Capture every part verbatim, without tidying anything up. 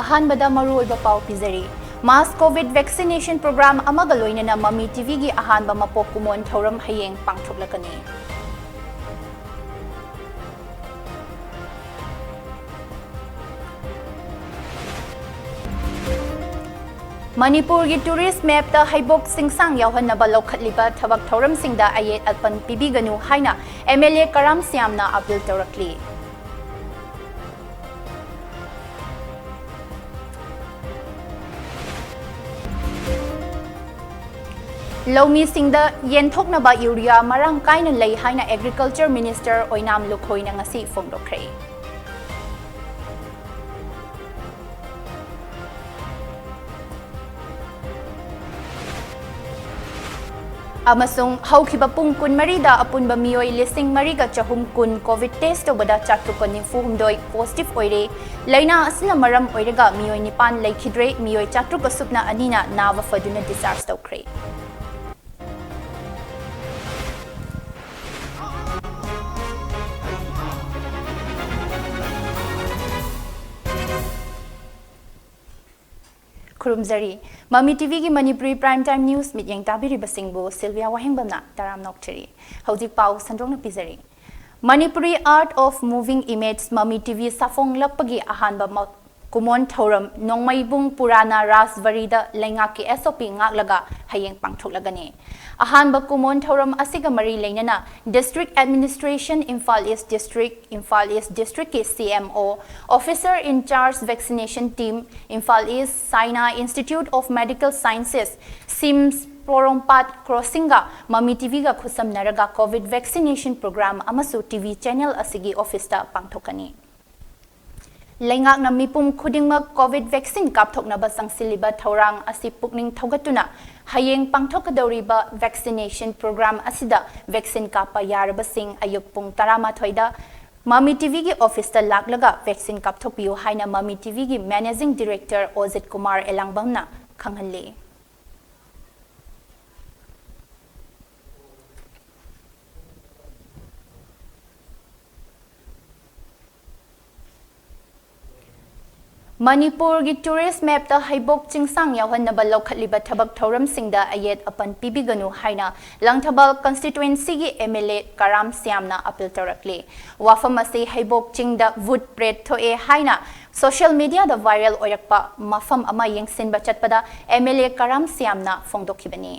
ꯑꯍꯥꯟꯕꯗ ꯃꯔꯨꯑꯣꯏꯕ ꯄꯥꯎ ꯄꯤꯖꯔꯤ꯫ Mass COVID vaccination program ꯑꯃꯒ ꯂꯣꯏꯅꯅ ꯃꯃꯤ ꯇꯤꯚꯤꯒꯤ ꯑꯍꯥꯟꯕ ꯃꯄꯣꯛ ꯀꯨꯝꯑꯣꯟ ꯊꯧꯔꯝ ꯍꯌꯦꯡ ꯄꯥꯡꯊꯣꯛꯂꯛꯀꯅꯤ꯫ ꯃꯅꯤꯄꯨꯔꯒꯤ tourist mapꯇ ꯍꯩꯕꯣꯛ ꯆꯤꯡꯁꯥꯡ ꯌꯥꯎꯍꯟꯅꯕ ꯂꯧꯈꯠꯂꯤꯕ ꯊꯕꯛ ꯊꯧꯔꯝꯁꯤꯡꯗ ꯑꯌꯦꯠ ꯑꯄꯟ ꯄꯤꯕꯤꯒꯅꯨ ꯍꯥꯏꯅ MLA ꯀꯔꯥꯝ ꯁ꯭ꯌꯥꯝꯅ appeal ꯇꯧꯔꯛꯂꯤ꯫ ꯂꯧꯃꯤꯁꯤꯡꯗ ꯌꯦꯟꯊꯣꯛꯅꯕ urea ꯃꯔꯥꯡ ꯀꯥꯏꯅ ꯂꯩ ꯍꯥꯏꯅ Agriculture Minister ꯑꯣꯏꯅꯥꯝ ꯂꯨꯈꯣꯏꯅ ꯉꯁꯤ ꯐꯣꯡꯗꯣꯛꯈ꯭ꯔꯦ꯫ ꯑꯃꯁꯨꯡ ꯍꯧꯈꯤꯕ ꯄꯨꯡ ꯀꯨꯟꯃꯔꯤꯗ ꯑꯄꯨꯟꯕ ꯃꯤꯑꯣꯏ ꯂꯤꯁꯤꯡ ꯃꯔꯤꯒ ꯆꯍꯨꯝ ꯀꯨꯟ COVID test ꯇꯧꯕꯗ ꯆꯥꯇ꯭ꯔꯨꯛꯀ ꯅꯤꯐꯨ ꯍꯨꯝꯗꯣꯏ positive ꯑꯣꯏꯔꯦ꯫ ꯂꯥꯏꯅꯥ ꯑꯁꯤꯅ ꯃꯔꯝ ꯑꯣꯏꯔꯒ ꯃꯤꯑꯣꯏ ꯅꯤꯄꯥꯟ ꯂꯩꯈꯤꯗ꯭ꯔꯦ, ꯃꯤꯑꯣꯏ ꯆꯥꯇ꯭ꯔꯨꯛꯀ ꯁꯨꯞꯅ ꯑꯅꯤꯅ ꯅꯥꯕ ꯐꯗꯨꯅ discharge ꯇꯧꯈ꯭ꯔꯦ꯫ ꯈꯨꯔꯨꯝꯖꯔꯤ꯫ ꯃꯃꯤ ꯇꯤꯚꯤꯒꯤ ꯃꯅꯤꯄꯨꯔꯤ prime time news ꯃꯤꯠꯌꯦꯡ ꯇꯥꯕꯤꯔꯤꯕꯁꯤꯡꯕꯨ ꯁꯤꯜꯚꯤꯌꯥ ꯋꯥꯍꯦꯡꯕꯝꯅ ꯇꯔꯥꯝꯅ ꯑꯣꯛꯆꯔꯤ꯫ ꯍꯧꯖꯤꯛ ꯄꯥꯎ ꯁꯟꯗꯣꯛꯅ ꯄꯤꯖꯔꯤ꯫ Manipuri Art of Moving Image ꯃꯃꯤ ꯇꯤꯚꯤ ꯁꯥꯐꯣꯡꯂꯛꯄꯒꯤ ꯑꯍꯥꯟꯕ ꯃ-, ꯀꯨꯝꯑꯣꯟ ꯊꯧꯔꯝ ꯅꯣꯡꯃꯩꯕꯨꯡ ꯄꯨꯔꯥꯅꯥ ꯔꯥꯖꯕꯔꯤꯗ ꯂꯩꯉꯥꯛꯀꯤ SOP ꯉꯥꯛꯂꯒ ꯍꯌꯦꯡ ꯄꯥꯡꯊꯣꯛꯂꯒꯅꯤ꯫ ꯑꯍꯥꯟꯕ ꯀꯨꯝꯑꯣꯟ ꯊꯧꯔꯝ ꯑꯁꯤꯒ ꯃꯔꯤ ꯂꯩꯅꯅ District Administration, Imphal East District, Imphal East Districtꯀꯤ CMO, Officer in Charge Vaccination Team, Imphal East, Saina Institute of Medical Sciences, SIMS, ꯄꯣꯔꯣꯝꯄꯥꯠ ꯀ꯭ꯔꯣꯁꯤꯡꯒ ꯃꯃꯤ ꯇꯤꯚꯤꯒ ꯈꯨꯠꯁꯝꯅꯔꯒ COVID vaccination program ꯑꯃꯁꯨ ꯇꯤꯚꯤ channel ꯑꯁꯤꯒꯤ officeꯇ ꯄꯥꯡꯊꯣꯛꯀꯅꯤ꯫ ꯂꯩꯉꯥꯛꯅ ꯃꯤꯄꯨꯝ ꯈꯨꯗꯤꯡꯃꯛ COVID vaccine ꯀꯥꯞꯊꯣꯛꯅꯕ ꯆꯪꯁꯤꯜꯂꯤꯕ ꯊꯧꯔꯥꯡ ꯑꯁꯤ ꯄꯨꯛꯅꯤꯡ ꯊꯧꯒꯠꯇꯨꯅ ꯍꯌꯦꯡ ꯄꯥꯡꯊꯣꯛꯀꯗꯧꯔꯤꯕ vaccination program ꯑꯁꯤꯗ vaccine ꯀꯥꯞꯄ ꯌꯥꯔꯕꯁꯤꯡ ꯑꯌꯨꯛ ꯄꯨꯡ ꯇꯔꯥꯃꯥꯊꯣꯏꯗ ꯃꯃꯤ ꯇꯤꯚꯤꯒꯤ officeꯇ ꯂꯥꯛꯂꯒ vaccine ꯀꯥꯞꯊꯣꯛꯄꯤꯌꯨ ꯍꯥꯏꯅ ꯃꯃꯤ ꯇꯤꯚꯤꯒꯤ Managing Director ꯑꯣꯖꯤꯠ ꯀꯨꯃꯥꯔ ꯑꯦꯂꯥꯡꯕꯝꯅ ꯈꯪꯍꯜꯂꯤ꯫ ꯃꯅꯤꯄꯨꯔꯒꯤ tourist mapꯇ ꯍꯩꯕꯣꯛ ꯆꯤꯡꯁꯥꯡ ꯌꯥꯎꯍꯟꯅꯕ ꯂꯧꯈꯠꯂꯤꯕ ꯊꯕꯛ ꯊꯧꯔꯝꯁꯤꯡꯗ ꯑꯌꯦꯠ ꯑꯄꯟ ꯄꯤꯕꯤꯒꯅꯨ ꯍꯥꯏꯅ ꯂꯪꯊꯕꯥꯜ constituencyꯒꯤ MLA ꯀꯔꯥꯝ ꯁ꯭ꯌꯥꯝꯅ appeal ꯇꯧꯔꯛꯂꯤ꯫ ꯋꯥꯐꯝ ꯑꯁꯤ ꯍꯩꯕꯣꯛ ꯆꯤꯡꯗ ꯚꯨꯠ ꯄ꯭ꯔꯦꯠ ꯊꯣꯛꯑꯦ ꯍꯥꯏꯅ social mediaꯗ viral ꯑꯣꯏꯔꯛꯄ ꯃꯐꯝ ꯑꯃ ꯌꯦꯡꯁꯤꯟꯕ ꯆꯠꯄꯗ MLA ꯀꯔꯥꯝ ꯁ꯭ꯌꯥꯝꯅ ꯐꯣꯡꯗꯣꯛꯈꯤꯕꯅꯤ꯫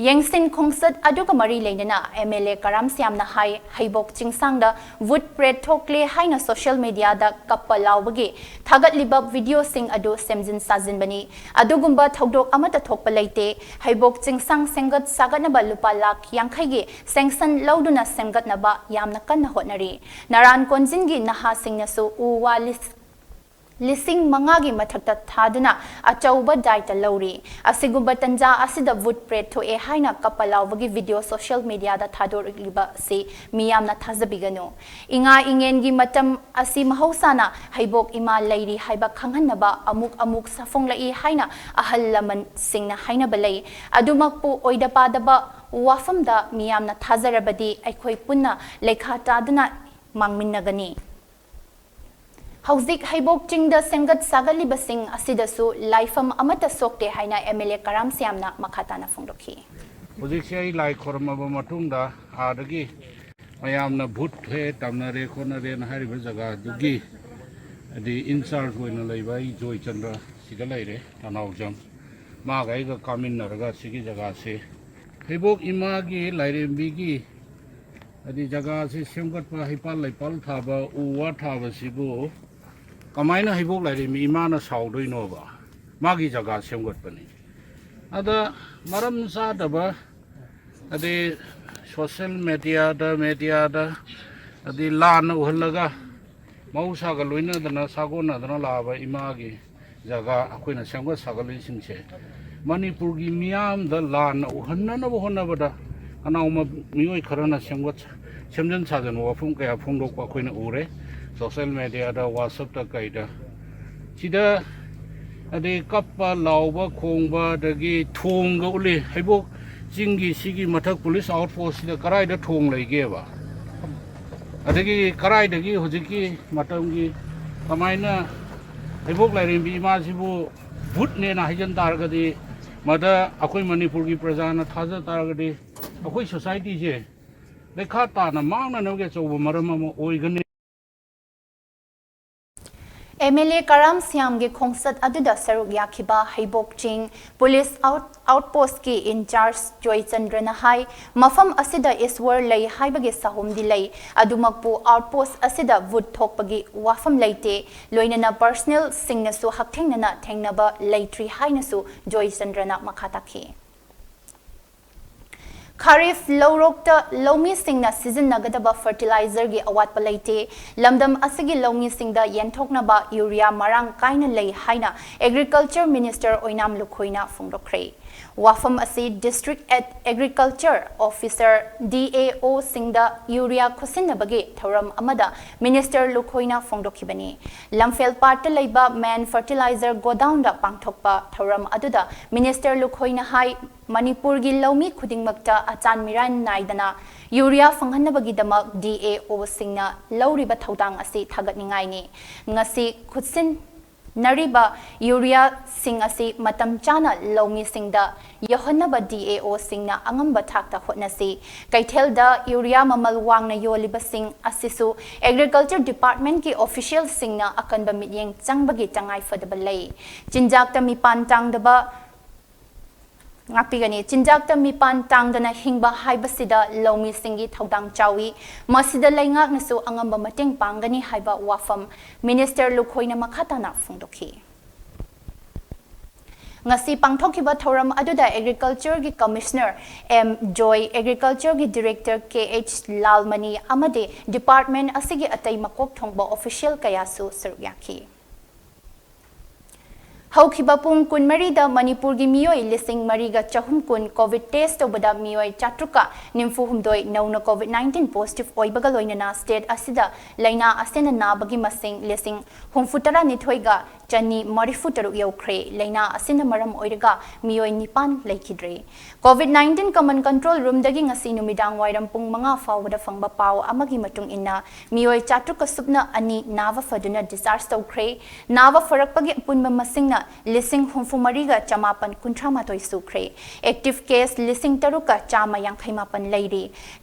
ꯌꯦꯡꯁꯤꯟ ꯈꯣꯡꯆꯠ ꯑꯗꯨꯒ ꯃꯔꯤ ꯂꯩꯅꯅ MLA ꯀꯔꯥꯝ ꯁ꯭ꯌꯥꯝꯅ ꯍꯥꯏ, ꯍꯩꯕꯣꯛ ꯆꯤꯡꯁꯥꯡꯗ ꯚꯨꯠ ꯄ꯭ꯔꯦꯠ ꯊꯣꯛꯂꯦ ꯍꯥꯏꯅ social mediaꯗ ꯀꯞꯄ ꯂꯥꯎꯕꯒꯤ ꯊꯥꯒꯠꯂꯤꯕ videoꯁꯤꯡ ꯑꯗꯨ ꯁꯦꯝꯖꯤꯟ ꯁꯥꯖꯤꯟꯕꯅꯤ꯫ ꯑꯗꯨꯒꯨꯝꯕ ꯊꯧꯗꯣꯛ ꯑꯃꯠꯇ ꯊꯣꯛꯄ ꯂꯩꯇꯦ꯫ ꯍꯩꯕꯣꯛ ꯆꯤꯡꯁꯥꯡ ꯁꯦꯝꯒꯠ ꯁꯥꯒꯠꯅꯕ ꯂꯨꯄꯥ ꯂꯥꯈ ꯌꯥꯡꯈꯩꯒꯤ sanction ꯂꯧꯗꯨꯅ ꯁꯦꯝꯒꯠꯅꯕ ꯌꯥꯝꯅ ꯀꯟꯅ ꯍꯣꯠꯅꯔꯤ꯫ ꯅꯔꯥꯟ ꯀꯣꯟꯖꯤꯟꯒꯤ ꯅꯍꯥꯁꯤꯡꯅꯁꯨ ꯎ ꯋꯥ ꯂꯤꯁ-, ꯂꯤꯁꯤꯡ ꯃꯉꯥꯒꯤ ꯃꯊꯛꯇ ꯊꯥꯗꯨꯅ ꯑꯆꯧꯕ ꯗꯥꯏꯇ ꯂꯧꯔꯤ꯫ ꯑꯁꯤꯒꯨꯝꯕ ꯇꯟꯖꯥ ꯑꯁꯤꯗ ꯚꯨꯠ ꯄ꯭ꯔꯦꯠ ꯊꯣꯛꯑꯦ ꯍꯥꯏꯅ ꯀꯞꯄ ꯂꯥꯎꯕꯒꯤ video social mediaꯗ ꯊꯥꯗꯣꯔꯛꯂꯤꯕ ꯑꯁꯤ ꯃꯤꯌꯥꯝꯅ ꯊꯥꯖꯕꯤꯒꯅꯨ꯫ ꯏꯉꯥ ꯏꯉꯦꯟꯒꯤ ꯃꯇꯝ ꯑꯁꯤ ꯃꯍꯧꯁꯥꯅ ꯍꯩꯕꯣꯛ ꯏꯃꯥ ꯂꯩꯔꯤ ꯍꯥꯏꯕ ꯈꯪꯍꯟꯅꯕ ꯑꯃꯨꯛ ꯑꯃꯨꯛ ꯁꯥꯐꯣꯡꯂꯛꯏ ꯍꯥꯏꯅ ꯑꯍꯜ ꯂꯃꯟꯁꯤꯡꯅ ꯍꯥꯏꯅꯕ ꯂꯩ꯫ ꯑꯗꯨꯃꯛꯄꯨ ꯑꯣꯏꯗ ꯄꯥꯗꯕ ꯋꯥꯐꯝꯗ ꯃꯤꯌꯥꯝꯅ ꯊꯥꯖꯔꯕꯗꯤ ꯑꯩꯈꯣꯏ ꯄꯨꯟꯅ ꯂꯩꯈꯥ ꯇꯥꯗꯨꯅ ꯃꯥꯡꯃꯤꯟꯅꯒꯅꯤ꯫ ꯍꯧꯖꯤꯛ ꯍꯩꯕꯣꯛ ꯆꯤꯡꯗ ꯁꯦꯝꯒꯠ ꯁꯥꯒꯠꯂꯤꯕꯁꯤꯡ ꯑꯁꯤꯗꯁꯨ ꯂꯥꯏꯐꯝ ꯑꯃꯠꯇ ꯁꯣꯛꯇꯦ ꯍꯥꯏꯅ MLA ꯀꯔꯥꯝ ꯁ꯭ꯌꯥꯝꯅ ꯃꯈꯥ ꯇꯥꯅ ꯐꯣꯡꯗꯣꯛꯈꯤ꯫ ꯍꯧꯖꯤꯛꯁꯦ ꯑꯩ ꯂꯥꯏ ꯈꯣꯏꯔꯝꯃꯕ ꯃꯇꯨꯡꯗ ꯑꯥꯗꯒꯤ ꯃꯌꯥꯝꯅ ꯚꯨꯠ ꯊꯣꯛꯑꯦ, ꯇꯝꯅꯔꯦ ꯈꯣꯠꯅꯔꯦꯅ ꯍꯥꯏꯔꯤꯕ ꯖꯒꯥꯗꯨꯒꯤ ꯍꯥꯏꯗꯤ in charge ꯑꯣꯏꯅ ꯂꯩꯕ ꯑꯩ ꯖꯣꯏꯆꯟꯗ꯭ꯔ ꯁꯤꯗ ꯂꯩꯔꯦ, ꯇꯅꯥꯎꯖꯝ꯫ ꯃꯥꯒ ꯑꯩꯒ ꯀꯥꯃꯤꯟꯅꯔꯒ ꯁꯤꯒꯤ ꯖꯒꯥꯁꯦ ꯍꯩꯕꯣꯛ ꯏꯃꯥꯒꯤ ꯂꯥꯏꯔꯦꯝꯕꯤꯒꯤ ꯍꯥꯏꯗꯤ ꯖꯒꯥꯁꯤ ꯁꯦꯝꯒꯠꯄ, ꯍꯩꯄꯥꯜ ꯂꯩꯄꯥꯜ ꯊꯥꯕ, ꯎ ꯋꯥ ꯊꯥꯕꯁꯤꯕꯨ ꯀꯃꯥꯏꯅ ꯍꯩꯕꯣꯛ ꯂꯥꯏꯔꯦꯝꯕꯤ ꯏꯃꯥꯅ ꯁꯥꯎꯗꯣꯏꯅꯣꯕ? ꯃꯥꯒꯤ ꯖꯒꯥ ꯁꯦꯝꯒꯠꯄꯅꯤ꯫ ꯑꯗ ꯃꯔꯝ ꯆꯥꯗꯕ, ꯑꯗꯩ social mediaꯗ, mediaꯗ, ꯑꯗꯩ ꯂꯥꯟꯅ ꯎꯍꯜꯂꯒ ꯃꯍꯧꯁꯥꯒ ꯂꯣꯏꯅꯗꯅ ꯁꯥꯒꯣꯟꯅꯗꯅ ꯂꯥꯛꯑꯕ ꯏꯃꯥꯒꯤ ꯖꯒꯥ ꯑꯩꯈꯣꯏꯅ ꯁꯦꯝꯒꯠ ꯁꯥꯒꯠꯂꯤꯁꯤꯡꯁꯦ ꯃꯅꯤꯄꯨꯔꯒꯤ ꯃꯤꯌꯥꯝꯗ ꯂꯥꯟꯅ ꯎꯍꯟꯅꯅꯕ ꯍꯣꯠꯅꯕꯗ ꯑꯅꯧꯕ ꯃꯤꯑꯣꯏ ꯈꯔꯅ ꯁꯦꯝꯒꯠ-, ꯁꯦꯝꯖꯤꯟ ꯁꯥꯖꯤꯟꯕ ꯋꯥꯐꯝ ꯀꯌꯥ ꯐꯣꯡꯗꯣꯛꯄ ꯑꯩꯈꯣꯏꯅ ꯎꯔꯦ, social mediaꯗ, WhatsAppꯇ ꯀꯩꯗ꯫ ꯁꯤꯗ ꯑꯗꯩ ꯀꯞꯄ, ꯂꯥꯎꯕ, ꯈꯣꯡꯕ, ꯑꯗꯒꯤ ꯊꯣꯡꯒ ꯎꯠꯂꯤ꯫ ꯍꯩꯕꯣꯛ ꯆꯤꯡꯒꯤ ꯁꯤꯒꯤ ꯃꯊꯛ police outpostꯁꯤꯗ ꯀꯔꯥꯏꯗ ꯊꯣꯡ ꯂꯩꯒꯦꯕ? ꯑꯗꯒꯤ ꯀꯔꯥꯏꯗꯒꯤ ꯍꯧꯖꯤꯛꯀꯤ ꯃꯇꯝꯒꯤ ꯀꯃꯥꯏꯅ ꯍꯩꯕꯣꯛ ꯂꯥꯏꯔꯦꯝꯕꯤ ꯏꯃꯥꯁꯤꯕꯨ ꯚꯨꯠꯅꯦꯅ ꯍꯥꯏꯖꯟ ꯇꯥꯔꯒꯗꯤ, ꯃꯗ ꯑꯩꯈꯣꯏ ꯃꯅꯤꯄꯨꯔꯒꯤ ꯄ꯭ꯔꯖꯥꯅ ꯊꯥꯖ ꯇꯥꯔꯒꯗꯤ, ꯑꯩꯈꯣꯏ ꯁꯣꯁꯥꯏꯇꯤꯁꯦ ꯂꯩꯈꯥ ꯇꯥꯅ ꯃꯥꯡꯅꯅꯕꯒꯤ ꯑꯆꯧꯕ ꯃꯔꯝ ꯑꯃ ꯑꯣꯏꯒꯅꯤ꯫ ꯑꯦꯝ ꯑꯦꯜ ꯑꯦ ꯀꯔꯥꯝ ꯁ꯭ꯌꯥꯝꯒꯤ ꯈꯣꯡꯆꯠ ꯑꯗꯨꯗ ꯁꯔꯨꯛ ꯌꯥꯈꯤꯕ ꯍꯩꯕꯣꯛ ꯆꯤꯡ ꯄꯨꯂꯤꯁ ꯑꯥꯎꯠ ꯑꯥꯎꯠꯄꯣꯁꯀꯤ ꯏꯟꯆꯥꯔꯖ ꯖꯣꯏꯆꯟꯗ꯭ꯔꯅ ꯍꯥꯏ, ꯃꯐꯝ ꯑꯁꯤꯗ ꯏꯁ꯭ꯋꯔ ꯂꯩ ꯍꯥꯏꯕꯒꯤ ꯁꯥꯍꯨꯝꯗꯤ ꯂꯩ, ꯑꯗꯨꯃꯛꯄꯨ ꯑꯥꯎꯠꯄꯣꯁ ꯑꯁꯤꯗ ꯚꯨꯠ ꯊꯣꯛꯄꯒꯤ ꯋꯥꯐꯝ ꯂꯩꯇꯦ, ꯂꯣꯏꯅꯅ ꯄꯔꯁꯅꯦꯜꯁꯤꯡꯅꯁꯨ ꯍꯛꯊꯦꯡꯅꯅ ꯊꯦꯡꯅꯕ ꯂꯩꯇ꯭ꯔꯤ ꯍꯥꯏꯅꯁꯨ ꯖꯣꯏꯆꯟꯗ꯭ꯔꯅ ꯃꯈꯥ ꯇꯥꯈꯤ꯫ ꯈꯥꯔꯤꯐ ꯂꯧꯔꯣꯛꯇ ꯂꯧꯃꯤꯁꯤꯡꯅ ꯁꯤꯖꯤꯟꯅꯒꯗꯕ ꯐꯔꯇꯤꯂꯥꯏꯖꯔꯒꯤ ꯑꯋꯥꯠꯄ ꯂꯩꯇꯦ꯫ ꯂꯝꯗꯝ ꯑꯁꯤꯒꯤ ꯂꯧꯃꯤꯁꯤꯡꯗ ꯌꯦꯟꯊꯣꯛꯅꯕ ꯌꯨꯔꯤꯌꯥ ꯃꯔꯥꯡ ꯀꯥꯏꯅ ꯂꯩ ꯍꯥꯏꯅ ꯑꯦꯒ꯭ꯔꯤꯀꯜꯆꯔ ꯃꯤꯅꯤꯁꯇꯔ ꯑꯣꯏꯅꯥꯝ ꯂꯨꯈꯣꯏꯅ ꯐꯣꯡꯗꯣꯛꯈ꯭ꯔꯦ꯫ ꯋꯥꯐꯝ ꯑꯁꯤ ꯗꯤꯁꯇ꯭ꯔꯤꯛ ꯑꯦꯠ ꯑꯦꯒ꯭ꯔꯤꯀꯜꯆꯔ ꯑꯣꯐꯤꯁꯔ, ꯗꯤ ꯑꯦ ꯑꯣꯁꯤꯡꯗ ꯌꯨꯔꯤꯌꯥ ꯈꯨꯠꯁꯤꯟꯅꯕꯒꯤ ꯊꯧꯔꯝ ꯑꯃꯗ ꯃꯤꯅꯤꯁꯇꯔ ꯂꯨꯈꯣꯏꯅ ꯐꯣꯡꯗꯣꯛꯈꯤꯕꯅꯤ꯫ ꯂꯝꯐꯦꯜ ꯄꯥꯠꯇ ꯂꯩꯕ ꯃꯦꯟ ꯐꯔꯇꯤꯂꯥꯏꯖꯔ ꯒꯣꯗꯥꯎꯟꯗ ꯄꯥꯡꯊꯣꯛꯄ ꯊꯧꯔꯝ ꯑꯗꯨꯗ ꯃꯤꯅꯤꯁꯇꯔ ꯂꯨꯈꯣꯏꯅ ꯍꯥꯏ, ꯃꯅꯤꯄꯨꯔꯒꯤ ꯂꯧꯃꯤ ꯈꯨꯗꯤꯡꯃꯛꯇ ꯑꯆꯥꯟ ꯃꯤꯔꯥꯟ ꯅꯥꯏꯗꯅ ꯌꯨꯔꯤꯌꯥ ꯐꯪꯍꯟꯅꯕꯒꯤꯗꯃꯛ ꯗꯤ ꯑꯦ ꯑꯣꯁꯤꯡꯅ ꯂꯧꯔꯤꯕ ꯊꯧꯗꯥꯡ ꯑꯁꯤ ꯊꯥꯒꯠꯅꯤꯡꯉꯥꯏꯅꯤ꯫ ꯉꯁꯤ ꯈꯨꯠꯁꯤꯟꯅꯔꯤꯕ ꯌꯨꯔꯤꯌꯥꯁꯤꯡ ꯑꯁꯤ ꯃꯇꯝ ꯆꯥꯅ ꯂꯧꯃꯤꯁꯤꯡꯗ ꯌꯧꯍꯟꯅꯕ ꯗꯤ ꯑꯦ ꯑꯣꯁꯤꯡꯅ ꯑꯉꯝꯕ ꯊꯥꯛꯇ ꯍꯣꯠꯅꯁꯤ꯫ ꯀꯩꯊꯦꯜꯗ ꯌꯨꯔꯤꯌꯥ ꯃꯃꯜ ꯋꯥꯡꯅ ꯌꯣꯜꯂꯤꯕꯁꯤꯡ ꯑꯁꯤꯁꯨ ꯑꯦꯒ꯭ꯔꯤꯀꯜꯆꯔ ꯗꯤꯄꯥꯔꯠꯃꯦꯟꯠꯀꯤ ꯑꯣꯐꯤꯁꯤꯌꯦꯜꯁꯤꯡꯅ ꯑꯀꯟꯕ ꯃꯤꯠꯌꯦꯡ ꯆꯪꯕꯒꯤ ꯇꯉꯥꯏꯐꯗꯕ ꯂꯩ꯫ ꯆꯤꯟꯖꯥꯛꯇ ꯃꯤꯄꯥꯟ ꯇꯥꯡꯗꯕ ꯉꯥꯛꯄꯤꯒꯅꯤ꯫ ꯆꯤꯟꯖꯥꯛꯇ ꯃꯤꯄꯥꯟ ꯇꯥꯡꯗꯅ ꯍꯤꯡꯕ ꯍꯥꯏꯕꯁꯤꯗ ꯂꯧꯃꯤꯁꯤꯡꯒꯤ ꯊꯧꯗꯥꯡ ꯆꯥꯎꯏ꯫ ꯃꯁꯤꯗ ꯂꯩꯉꯥꯛꯅꯁꯨ ꯑꯉꯝꯕ ꯃꯇꯦꯡ ꯄꯥꯡꯒꯅꯤ ꯍꯥꯏꯕ ꯋꯥꯐꯝ ꯃꯤꯅꯤꯁꯇꯔ ꯂꯨꯈꯣꯏꯅ ꯃꯈꯥ ꯇꯥꯅ ꯐꯣꯡꯗꯣꯛꯈꯤ꯫ ꯉꯁꯤ ꯄꯥꯡꯊꯣꯛꯈꯤꯕ ꯊꯧꯔꯝ ꯑꯗꯨꯗ ꯑꯦꯒ꯭ꯔꯤꯀꯜꯆꯔꯒꯤ ꯀꯃꯤꯁꯅꯔ ꯑꯦꯝ ꯖꯣꯏ, ꯑꯦꯒ꯭ꯔꯤꯀꯜꯆꯔꯒꯤ ꯗꯤꯔꯦꯛꯇꯔ ꯀꯦ ꯑꯩꯆ ꯂꯥꯜꯃꯅꯤ ꯑꯃꯗꯤ ꯗꯤꯄꯥꯔꯠꯃꯦꯟꯠ ꯑꯁꯤꯒꯤ ꯑꯇꯩ ꯃꯀꯣꯛ ꯊꯣꯡꯕ ꯑꯣꯐꯤꯁꯤꯌꯦꯜ ꯀꯌꯥꯁꯨ ꯁꯔꯨꯛ ꯌꯥꯈꯤ꯫ ꯍꯧꯈꯤꯕ ꯄꯨꯡ ꯀꯨꯟꯃꯔꯤꯗ ꯃꯅꯤꯄꯨꯔꯒꯤ ꯃꯤꯑꯣꯏ ꯂꯤꯁꯤꯡ ꯃꯔꯤꯒ ꯆꯍꯨꯝ ꯀꯨꯟ COVID test ꯇꯧꯕꯗ ꯃꯤꯑꯣꯏ ꯆꯥꯇ꯭ꯔꯨꯛꯀ ꯅꯤꯐꯨ ꯍꯨꯝꯗꯣꯏ ꯅꯧꯅ COVID nineteen positive ꯑꯣꯏꯕꯒ ꯂꯣꯏꯅꯅ state ꯑꯁꯤꯗ ꯂꯥꯏꯅꯥ ꯑꯁꯤꯅ ꯅꯥꯕꯒꯤ ꯃꯁꯤꯡ ꯂꯤꯁꯤꯡ ꯍꯨꯝꯐꯨ ꯇꯔꯥꯅꯤꯊꯣꯏꯒ ꯆꯅꯤ ꯃꯔꯤꯐꯨ ꯇꯔꯨꯛ ꯌꯧꯈ꯭ꯔꯦ꯫ ꯂꯥꯏꯅꯥ ꯑꯁꯤꯅ ꯃꯔꯝ ꯑꯣꯏꯔꯒ ꯃꯤꯑꯣꯏ ꯅꯤꯄꯥꯟ ꯂꯩꯈꯤꯗ꯭ꯔꯦ꯫ COVID nineteen common control roomꯗꯒꯤ ꯉꯁꯤ ꯅꯨꯃꯤꯗꯥꯡ ꯋꯥꯏꯔꯝ ꯄꯨꯡ ꯃꯉꯥ ꯐꯥꯎꯕꯗ ꯐꯪꯕ ꯄꯥꯎ ꯑꯃꯒꯤ ꯃꯇꯨꯡ ꯏꯟꯅ, ꯃꯤꯑꯣꯏ ꯆꯥꯇ꯭ꯔꯨꯛꯀ ꯁꯨꯞꯅ ꯑꯅꯤ ꯅꯥꯕ ꯐꯗꯨꯅ discharge ꯇꯧꯈ꯭ꯔꯦ꯫ ꯅꯥꯕ ꯐꯔꯛꯄꯒꯤ ꯑꯄꯨꯟꯕ ꯃꯁꯤꯡꯅ ꯂꯤꯁꯤꯡ ꯍꯨꯝꯐꯨ ꯃꯔꯤꯒ ꯆꯃꯥꯄꯟ ꯀꯨꯟꯊ꯭ꯔꯥ ꯃꯥꯊꯣꯏ ꯁꯨꯈ꯭ꯔꯦ꯫ Active case ꯂꯤꯁꯤꯡ ꯇꯔꯨꯛꯀ ꯆꯥꯝꯃ ꯌꯥꯡꯈꯩ ꯃꯥꯄꯟ ꯂꯩꯔꯤ꯫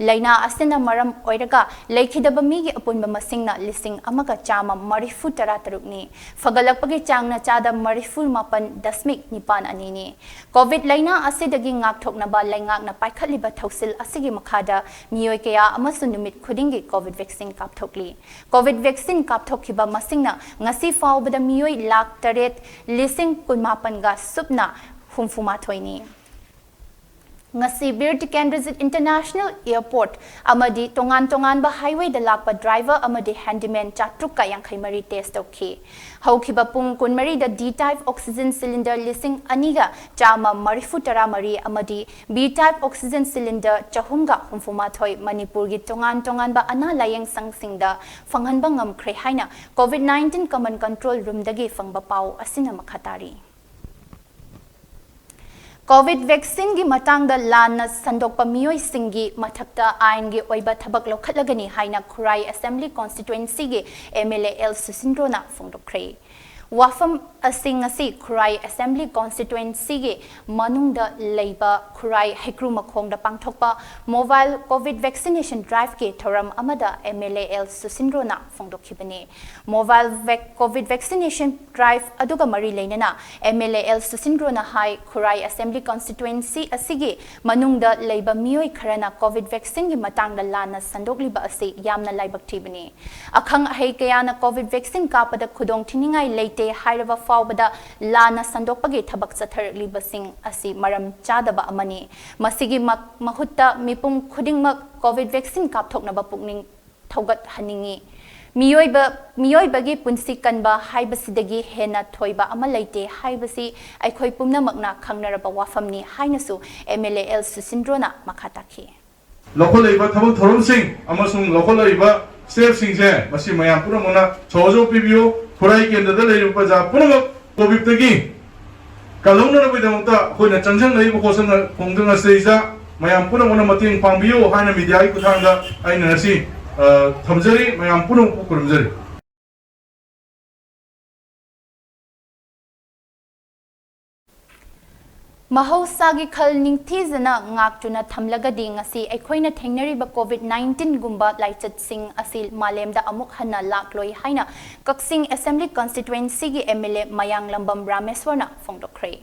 ꯂꯥꯏꯅꯥ ꯑꯁꯤꯅ ꯃꯔꯝ ꯑꯣꯏꯔꯒ ꯂꯩꯈꯤꯗꯕ ꯃꯤꯒꯤ ꯑꯄꯨꯟꯕ ꯃꯁꯤꯡꯅ ꯂꯤꯁꯤꯡ ꯑꯃꯒ ꯆꯥꯝꯃ ꯃꯔꯤꯐꯨ ꯇꯔꯥ ꯇꯔꯨꯛꯅꯤ꯫ ꯐꯒꯠꯂꯛꯄꯒꯤ ꯆꯥꯡꯅ ꯆꯥꯗ ꯃꯔꯤꯐꯨ ꯃꯥꯄꯟ ꯗꯁꯃꯤꯛ ꯅꯤꯄꯥꯟ ꯑꯅꯤꯅꯤ꯫ COVID ꯂꯥꯏꯅꯥ ꯑꯁꯤꯗꯒꯤ ꯉꯥꯛꯊꯣꯛꯅꯕ ꯂꯩꯉꯥꯛꯅ ꯄꯥꯏꯈꯠꯂꯤꯕ ꯊꯧꯁꯤꯜ ꯑꯁꯤꯒꯤ ꯃꯈꯥꯗ ꯃꯤꯑꯣꯏ ꯀꯌꯥ ꯑꯃꯁꯨ ꯅꯨꯃꯤꯠ ꯈꯨꯗꯤꯡꯒꯤ COVID vaccine ꯀꯥꯞꯊꯣꯛꯂꯤ꯫ COVID vaccine ꯀꯥꯞꯊꯣꯛꯈꯤꯕ ꯃꯁꯤꯡꯅ ꯉꯁꯤ ꯐꯥꯎꯕꯗ ꯃꯤꯑꯣꯏ ꯂꯥꯈ ꯇꯔꯦꯠ ꯂꯤꯁꯤꯡ ꯀꯨꯟꯃꯥꯄꯟꯒ ꯁꯨꯞꯅ ꯍꯨꯝꯐꯨ ꯃꯥꯊꯣꯏꯅꯤ꯫ ꯉꯁꯤ ꯕꯤꯔ ꯇꯤꯀꯦꯟꯗ꯭ꯔꯖꯤꯠ International Airport ꯑꯃꯗꯤ ꯇꯣꯉꯥꯟ ꯇꯣꯉꯥꯟꯕ highwayꯗ ꯂꯥꯛꯄ driver ꯑꯃꯗꯤ handyman ꯆꯥꯇ꯭ꯔꯨꯛꯀ ꯌꯥꯡꯈꯩ ꯃꯔꯤ test ꯇꯧꯈꯤ꯫ ꯍꯧꯈꯤꯕ ꯄꯨꯡ ꯀꯨꯟꯃꯔꯤꯗ D type oxygen cylinder ꯂꯤꯁꯤꯡ ꯑꯅꯤꯒ ꯆꯥꯝꯃ ꯃꯔꯤꯐꯨ ꯇꯔꯥ ꯃꯔꯤ ꯑꯃꯗꯤ B type oxygen cylinder ꯆꯍꯨꯝꯒ ꯍꯨꯝꯐꯨ ꯃꯥꯊꯣꯏ ꯃꯅꯤꯄꯨꯔꯒꯤ ꯇꯣꯉꯥꯟ ꯇꯣꯉꯥꯟꯕ ꯑꯅꯥ ꯂꯥꯌꯦꯡ ꯁꯪꯁꯤꯡꯗ ꯐꯪꯍꯟꯕ ꯉꯝꯈ꯭ꯔꯦ ꯍꯥꯏꯅ COVID nineteen common control roomꯗꯒꯤ ꯐꯪꯕ ꯄꯥꯎ ꯑꯁꯤꯅ ꯃꯈꯥ ꯇꯥꯔꯤ꯫ COVID vaccineꯒꯤ ꯃꯇꯥꯡꯗ ꯂꯥꯟꯅ ꯁꯟꯗꯣꯛꯄ ꯃꯤꯑꯣꯏꯁꯤꯡꯒꯤ ꯃꯊꯛꯇ ꯑꯥꯏꯟꯒꯤ ꯑꯣꯏꯕ ꯊꯕꯛ ꯂꯧꯈꯠꯂꯒꯅꯤ ꯍꯥꯏꯅ ꯈꯨꯔꯥꯏ Assembly Constituencyꯒꯤ MLA L ꯁꯨꯁꯤꯟꯗ꯭ꯔꯣꯅ ꯐꯣꯡꯗꯣꯛꯈ꯭ꯔꯦ꯫ ꯋꯥꯐꯝ ꯑꯁꯤ ꯉꯁꯤ ꯈꯨꯔꯥꯏ Assembly Constituencyꯒꯤ ꯃꯅꯨꯡꯗ ꯂꯩꯕ ꯈꯨꯔꯥꯏ ꯍꯩꯀ꯭ꯔꯨ ꯃꯈꯣꯡꯗ ꯄꯥꯡꯊꯣꯛꯄ Mobile COVID Vaccination Driveꯀꯤ ꯊꯧꯔꯝ ꯑꯃꯗ MLA L ꯁꯨꯁꯤꯟꯗ꯭ꯔꯣꯅ ꯐꯣꯡꯗꯣꯛꯈꯤꯕꯅꯤ꯫ Mobile vac-, COVID Vaccination Drive ꯑꯗꯨꯒ ꯃꯔꯤ ꯂꯩꯅꯅ MLA L ꯁꯨꯁꯤꯟꯗ꯭ꯔꯣꯅ ꯍꯥꯏ, ꯈꯨꯔꯥꯏ Assembly Constituency ꯑꯁꯤꯒꯤ ꯃꯅꯨꯡꯗ ꯂꯩꯕ ꯃꯤꯑꯣꯏ ꯈꯔꯅ COVID vaccineꯒꯤ ꯃꯇꯥꯡꯗ ꯂꯥꯟꯅ ꯁꯟꯗꯣꯛꯂꯤꯕ ꯑꯁꯤ ꯌꯥꯝꯅ ꯂꯥꯏꯕꯛ ꯊꯤꯕꯅꯤ꯫ ꯑꯈꯪ ꯑꯍꯩ ꯀꯌꯥꯅ COVID vaccine ꯀꯥꯞꯄꯗ ꯈꯨꯗꯣꯡ ꯊꯤꯅꯤꯡꯉꯥꯏ ꯂꯩꯇꯦ ꯍꯥꯏꯔꯕ ꯐꯥꯎꯕꯗ ꯂꯥꯟꯅ ꯁꯟꯗꯣꯛꯄꯒꯤ ꯊꯕꯛ ꯆꯠꯊꯔꯛꯂꯤꯕꯁꯤꯡ ꯑꯁꯤ ꯃꯔꯝ ꯆꯥꯗꯕ ꯑꯃꯅꯤ꯫ ꯃꯁꯤꯒꯤ ꯃ-, ꯃꯍꯨꯠꯇ ꯃꯤꯄꯨꯝ ꯈꯨꯗꯤꯡꯃꯛ COVID vaccine ꯀꯥꯞꯊꯣꯛꯅꯕ ꯄꯨꯛꯅꯤꯡ ꯊꯧꯒꯠꯍꯟꯅꯤꯡꯏ꯫ ꯃꯤꯑꯣꯏꯕ, ꯃꯤꯑꯣꯏꯕꯒꯤ ꯄꯨꯟꯁꯤ ꯀꯟꯕ ꯍꯥꯏꯕꯁꯤꯗꯒꯤ ꯍꯦꯟꯅ ꯊꯣꯏꯕ ꯑꯃ ꯂꯩꯇꯦ ꯍꯥꯏꯕꯁꯤ ꯑꯩꯈꯣꯏ ꯄꯨꯝꯅꯃꯛꯅ ꯈꯪꯅꯔꯕ ꯋꯥꯐꯝꯅꯤ ꯍꯥꯏꯅꯁꯨ M L A L ꯁꯨꯁꯤꯟꯗ꯭ꯔꯣꯅ ꯃꯈꯥ ꯇꯥꯈꯤ꯫ ꯂꯧꯈꯠꯂꯛꯏꯕ ꯊꯕꯛ ꯊꯧꯔꯝꯁꯤꯡ ꯑꯃꯁꯨꯡ ꯂꯧꯈꯠꯂꯛꯏꯕ stepꯁꯤꯡꯁꯦ ꯃꯁꯤ ꯃꯌꯥꯝ ꯄꯨꯝꯅꯃꯛꯅ ꯁꯍꯖꯣꯒ ꯄꯤꯕꯤꯌꯨ꯫ ꯈꯨꯔꯥꯏ ꯀꯦꯟꯗ꯭ꯔꯗ ꯂꯩꯔꯤꯕ ꯄ꯭ꯔꯖꯥ ꯄꯨꯝꯅꯃꯛ ꯀꯣꯚꯤꯗꯇꯒꯤ ꯀꯜꯍꯧꯅꯅꯕꯒꯤꯗꯃꯛꯇ ꯑꯩꯈꯣꯏꯅ ꯆꯪꯁꯤꯟꯅꯔꯤꯕ ꯈꯣꯡꯖꯪ-, ꯈꯣꯡꯖꯪ ꯑꯁꯤꯗꯩꯁꯤꯗ ꯃꯌꯥꯝ ꯄꯨꯝꯅꯃꯛꯅ ꯃꯇꯦꯡ ꯄꯥꯡꯕꯤꯌꯨ ꯍꯥꯏꯅ mediaꯒꯤ ꯈꯨꯠꯊꯥꯡꯗ ꯑꯩꯅ ꯉꯁꯤ, ꯑ, ꯊꯝꯖꯔꯤ꯫ ꯃꯌꯥꯝ ꯄꯨꯝꯅꯃꯛꯄꯨ ꯈꯨꯔꯨꯝꯖꯔꯤ꯫ ꯃꯍꯧꯁꯥꯒꯤ ꯈꯜ ꯅꯤꯡꯊꯤꯖꯅ ꯉꯥꯛꯇꯨꯅ ꯊꯝꯂꯒꯗꯤ ꯉꯁꯤ ꯑꯩꯈꯣꯏꯅ ꯊꯦꯡꯅꯔꯤꯕ ꯀꯣꯚꯤꯗ ꯅꯥꯏꯟꯇꯤꯟꯒꯨꯝꯕ ꯂꯥꯏꯆꯠꯁꯤꯡ ꯑꯁꯤ ꯃꯥꯂꯦꯝꯗ ꯑꯃꯨꯛ ꯍꯟꯅ ꯂꯥꯛꯂꯣꯏ ꯍꯥꯏꯅ ꯀꯛꯆꯤꯡ ꯑꯦꯁꯦꯝꯕ꯭ꯂꯤ ꯀꯟꯁꯇꯤꯇ꯭ꯋꯦꯟꯁꯤꯒꯤ M L A ꯃꯌꯥꯡꯂꯝꯕꯝ ꯔꯥꯃꯦꯁ꯭ꯋꯔꯅ ꯐꯣꯡꯗꯣꯛꯈ꯭ꯔꯦ꯫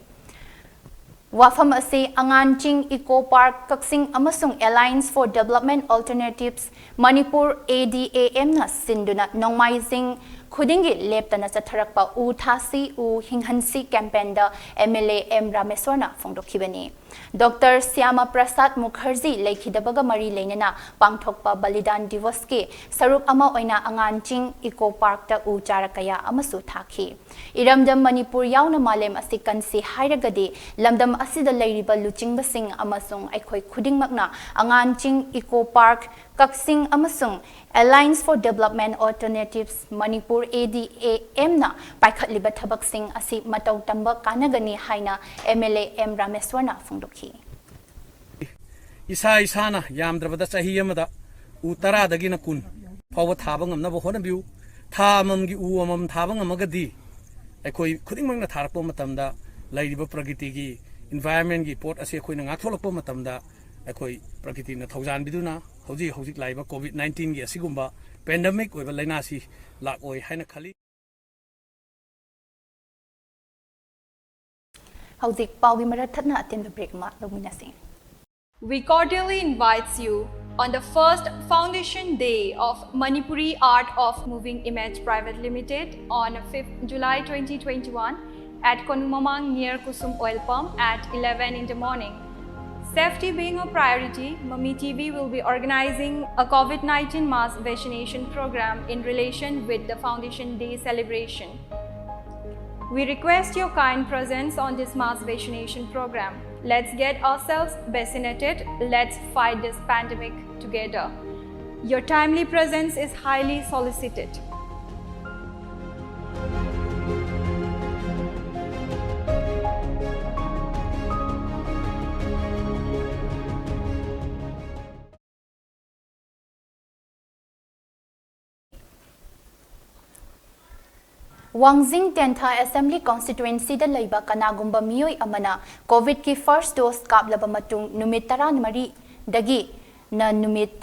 ꯋꯥꯐꯝ ꯑꯁꯤ ꯑꯉꯥꯟꯆꯤꯡ ꯏꯀꯣ ꯄꯥꯔꯛ ꯀꯛꯆꯤꯡ ꯑꯃꯁꯨꯡ Alliance for Development Alternatives Manipur, A D A M ꯅ ꯁꯤꯟꯗꯨꯅ ꯅꯣꯡꯃꯥꯏꯖꯤꯡ ꯈꯨꯗꯤꯡꯒꯤ ꯂꯦꯞꯇꯅ ꯆꯠꯊꯔꯛꯄ ꯎ ꯊꯥꯁꯤ, ꯎ ꯍꯤꯡꯍꯟꯁꯤ campaignꯗ M L A M ꯔꯥꯃꯦꯁ꯭ꯋꯔꯅ ꯐꯣꯡꯗꯣꯛꯈꯤꯕꯅꯤ꯫ ꯗꯣꯛꯇꯔ ꯁ꯭ꯌꯥꯃꯥ ꯄ꯭ꯔꯁꯥꯗ ꯃꯨꯈꯔꯖꯤ ꯂꯩꯈꯤꯗꯕꯒ ꯃꯔꯤ ꯂꯩꯅꯅ ꯄꯥꯡꯊꯣꯛꯄ ꯕꯂꯤꯗꯥꯟ ꯗꯤꯋꯁꯀꯤ ꯁꯔꯨꯛ ꯑꯃ ꯑꯣꯏꯅ ꯑꯉꯥꯟꯆꯤꯡ ꯏꯀꯣ ꯄꯥꯔꯛꯇ ꯎ ꯆꯥꯔ ꯀꯌꯥ ꯑꯃꯁꯨ ꯊꯥꯈꯤ꯫ ꯏꯔꯝꯗꯝ ꯃꯅꯤꯄꯨꯔ ꯌꯥꯎꯅ ꯃꯥꯂꯦꯝ ꯑꯁꯤ ꯀꯟꯁꯤ ꯍꯥꯏꯔꯒꯗꯤ ꯂꯝꯗꯝ ꯑꯁꯤꯗ ꯂꯩꯔꯤꯕ ꯂꯨꯆꯤꯡꯕꯁꯤꯡ ꯑꯃꯁꯨꯡ ꯑꯩꯈꯣꯏ ꯈꯨꯗꯤꯡꯃꯛꯅ ꯑꯉꯥꯟꯆꯤꯡ ꯏꯀꯣ ꯄꯥꯔꯛ ꯀꯛꯆꯤꯡ ꯑꯃꯁꯨꯡ Alliance for Development Alternatives Manipur, A D A M ꯅ ꯄꯥꯏꯈꯠꯂꯤꯕ ꯊꯕꯛꯁꯤꯡ ꯑꯁꯤ ꯃꯇꯧ ꯇꯝꯕ ꯀꯥꯟꯅꯒꯅꯤ ꯍꯥꯏꯅ M L A M ꯔꯥꯃꯦꯁ꯭ꯋꯔꯅ ꯐꯣꯡꯗꯣꯛꯈꯤ꯫ ꯏꯁꯥ ꯏꯁꯥꯅ ꯌꯥꯝꯗ꯭ꯔꯕꯗ ꯆꯍꯤ ꯑꯃꯗ ꯎ ꯇꯔꯥꯗꯒꯤꯅ ꯀꯨꯟ ꯐꯥꯎꯕ ꯊꯥꯕ ꯉꯝꯅꯕ ꯍꯣꯠꯅꯕꯤꯌꯨ꯫ ꯊꯥ ꯑꯃꯃꯝꯒꯤ ꯎ ꯑꯃꯃꯝ ꯊꯥꯕ ꯉꯝꯃꯒꯗꯤ ꯑꯩꯈꯣꯏ ꯈꯨꯗꯤꯡꯃꯛꯅ ꯊꯥꯔꯛꯄ ꯃꯇꯝꯗ ꯂꯩꯔꯤꯕ ꯄ꯭ꯔꯀꯤꯇꯤꯒꯤ, environmentꯀꯤ ꯄꯣꯠ ꯑꯁꯤ ꯑꯩꯈꯣꯏꯅ ꯉꯥꯛꯊꯣꯛꯂꯛꯄ ꯃꯇꯝꯗ ꯑꯩꯈꯣꯏ ꯄ꯭ꯔꯀꯤꯇꯤꯅ ꯊꯧꯖꯥꯟꯕꯤꯗꯨꯅ ꯍꯧꯖꯤꯛ ꯍꯧꯖꯤꯛ ꯂꯥꯛꯏꯕ ꯀꯣꯚꯤꯗ ꯅꯥꯏꯟꯇꯤꯟꯒꯤ ꯑꯁꯤꯒꯨꯝꯕ pandemic ꯑꯣꯏꯕ ꯂꯥꯏꯅꯥꯁꯤ ꯂꯥꯛꯑꯣꯏ ꯍꯥꯏꯅ ꯈꯜꯂꯤ꯫ ꯍꯧꯖꯤꯛ ꯄꯥꯎꯒꯤ ꯃꯔꯛ ꯊꯠꯅ ꯑꯇꯦꯟꯕ break ꯑꯃ ꯂꯧꯃꯤꯟꯅꯁꯤ꯫ We cordially invites you on the first foundation day of Manipuri Art of Moving Image Private Limited on fifth July twenty twenty-one at Konumamang near Kusum Oil Pump at eleven in the morning. Safety being a priority, Mami T V will be organizing a COVID nineteen mass vaccination program in relation with the Foundation Day celebration. We request your kind presence on this mass vaccination program. Let's get ourselves vaccinated. Let's fight this pandemic together. Your timely presence is highly solicited. ꯋꯥꯡꯖꯤꯡ ꯇꯦꯟꯊꯥ Assembly Constituency ꯗ ꯂꯩꯕ ꯀꯅꯥꯒꯨꯝꯕ ꯃꯤꯑꯣꯏ ꯑꯃꯅ COVID ꯀꯤ first dose ꯀꯥꯞꯂꯕ ꯃꯇꯨꯡ ꯅꯨꯃꯤꯠ ꯇꯔꯥꯃꯔꯤꯗꯒꯤꯅ ꯅꯨꯃꯤꯠ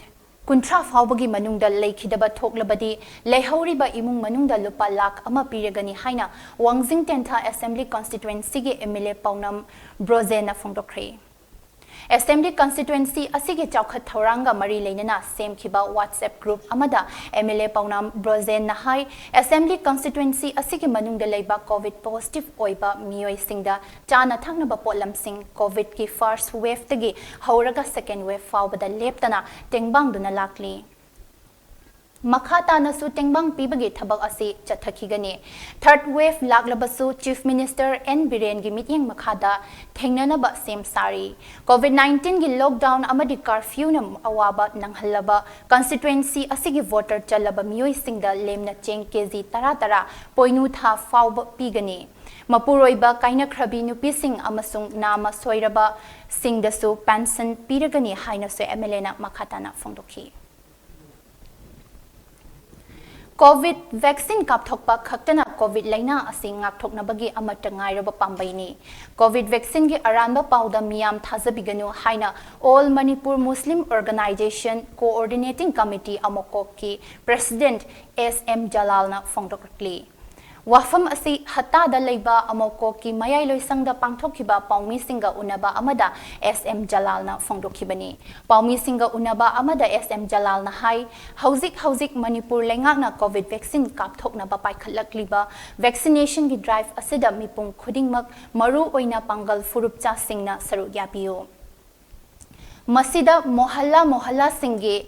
ꯀꯨꯟꯊ꯭ꯔꯥ ꯐꯥꯎꯕꯒꯤ ꯃꯅꯨꯡꯗ ꯂꯩꯈꯤꯗꯕ ꯊꯣꯛꯂꯕꯗꯤ, ꯂꯩꯍꯧꯔꯤꯕ ꯏꯃꯨꯡ ꯃꯅꯨꯡꯗ ꯂꯨꯄꯥ ꯂꯥꯈ ꯑꯃ ꯄꯤꯔꯒꯅꯤ ꯍꯥꯏꯅ ꯋꯥꯡꯖꯤꯡ ꯇꯦꯟꯊꯥ Assembly Constituency ꯒꯤ M L A ꯄꯥꯎꯅꯝ ꯕ꯭ꯔꯣꯖꯦꯟꯅ ꯐꯣꯡꯗꯣꯛꯈ꯭ꯔꯦ꯫ Assembly Constituency ꯑꯁꯤꯒꯤ ꯆꯥꯎꯈꯠ ꯊꯧꯔꯥꯡꯒ ꯃꯔꯤ ꯂꯩꯅꯅ ꯁꯦꯝꯈꯤꯕ WhatsApp group ꯑꯃꯗ M L A ꯄꯥꯎꯅꯥꯝ ꯕ꯭ꯔꯣꯖꯦꯟꯅ high, Assembly Constituency ꯑꯁꯤꯒꯤ ꯃꯅꯨꯡꯗ ꯂꯩꯕ COVID positive ꯑꯣꯏꯕ ꯃꯤꯑꯣꯏꯁꯤꯡꯗ ꯆꯥꯅ ꯊꯛꯅꯕ ꯄꯣꯠꯂꯝꯁꯤꯡ COVID ꯀꯤ first wave ꯇꯒꯤ ꯍꯧꯔꯒ second wave ꯐꯥꯎꯕꯗ ꯂꯦꯞꯇꯅ ꯇꯦꯡꯕꯥꯡꯗꯨꯅ ꯂꯥꯛꯂꯤ꯫ ꯃꯈꯥ ꯇꯥꯅꯁꯨ ꯇꯦꯡꯕꯥꯡ ꯄꯤꯕꯒꯤ ꯊꯕꯛ ꯑꯁꯤ ꯆꯠꯊꯈꯤꯒꯅꯤ꯫ Third wave ꯂꯥꯛꯂꯕꯁꯨ Chief Minister N ꯕꯤꯔꯦꯟꯒꯤ ꯃꯤꯠꯌꯦꯡ ꯃꯈꯥꯗ ꯊꯦꯡꯅꯅꯕ ꯁꯦꯝ ꯁꯥꯔꯤ꯫ COVID nineteen ꯒꯤ lockdown ꯑꯃꯗꯤ curfew ꯅ ꯑꯋꯥꯕ ꯅꯪꯍꯜꯂꯕ constituency ꯑꯁꯤꯒꯤ voter ꯆꯜꯂꯕ ꯃꯤꯑꯣꯏꯁꯤꯡꯗ ꯂꯦꯝꯅ ꯆꯦꯡ KG ꯇꯔꯥ ꯇꯔꯥ ꯄꯣꯏꯅꯨ ꯊꯥ ꯐꯥꯎꯕ ꯄꯤꯒꯅꯤ꯫ ꯃꯄꯨꯔꯣꯏꯕ ꯀꯥꯏꯅꯈ꯭ꯔꯕꯤ ꯅꯨꯄꯤꯁꯤꯡ ꯑꯃꯁꯨꯡ ꯅꯥꯃ ꯁꯣꯏꯔꯕꯁꯤꯡꯗꯁꯨ pension ꯄꯤꯔꯒꯅꯤ ꯍꯥꯏꯅꯁꯨ M L A ꯅ ꯃꯈꯥ ꯇꯥꯅ ꯐꯣꯡꯗꯣꯛꯈꯤ꯫ COVID vaccine ꯀꯥꯞꯊꯣꯛꯄ ꯈꯛꯇꯅ COVID ꯂꯩꯅꯥ ꯑꯁꯤ ꯉꯥꯛꯊꯣꯛꯅꯕꯒꯤ ꯑꯃꯠꯇ ꯉꯥꯏꯔꯕ ꯄꯥꯝꯕꯩꯅꯤ꯫ COVID vaccine ꯒꯤ ꯑꯔꯥꯟꯕ ꯄꯥꯎꯗ ꯃꯤꯌꯥꯝ ꯊꯥꯖꯕꯤꯒꯅꯨ ꯍꯥꯏꯅ All Manipur Muslim Organization Coordinating Committee ꯑꯃꯣꯀꯣꯛꯀꯤ President S M ꯖꯂꯥꯜꯅ ꯐꯣꯡꯗꯣꯛꯂꯤ꯫ ꯋꯥꯐꯝ ꯑꯁꯤ ꯍꯠꯇꯥꯗ ꯂꯩꯕ ꯑꯃꯣꯀꯣꯛꯀꯤ ꯃꯌꯥꯏ ꯂꯣꯏꯁꯪꯗ ꯄꯥꯡꯊꯣꯛꯈꯤꯕ ꯄꯥꯎꯃꯤꯁꯤꯡꯒ ꯎꯅꯕ ꯑꯃꯗ S M ꯖꯂꯥꯜꯅ ꯐꯣꯡꯗꯣꯛꯈꯤꯕꯅꯤ꯫ ꯄꯥꯎꯃꯤꯁꯤꯡꯒ ꯎꯅꯕ ꯑꯃꯗ S M ꯖꯂꯥꯜꯅ ꯍꯥꯏ, ꯍꯧꯖꯤꯛ ꯍꯧꯖꯤꯛ ꯃꯅꯤꯄꯨꯔ ꯂꯩꯉꯥꯛꯅ COVID vaccine ꯀꯥꯞꯊꯣꯛꯅꯕ ꯄꯥꯏꯈꯠꯂꯛꯂꯤꯕ vaccination ꯒꯤ drive ꯑꯁꯤꯗ ꯃꯤꯄꯨꯝ ꯈꯨꯗꯤꯡꯃꯛ, ꯃꯔꯨ ꯑꯣꯏꯅ ꯄꯥꯡꯒꯜ ꯐꯨꯔꯨꯞꯆꯥꯁꯤꯡꯅ ꯁꯔꯨꯛ ꯌꯥꯕꯤꯌꯨ꯫ ꯃꯁꯤꯗ ꯃꯣꯍꯜꯂꯥ ꯃꯣꯍꯜꯂꯥꯁꯤꯡꯒꯤ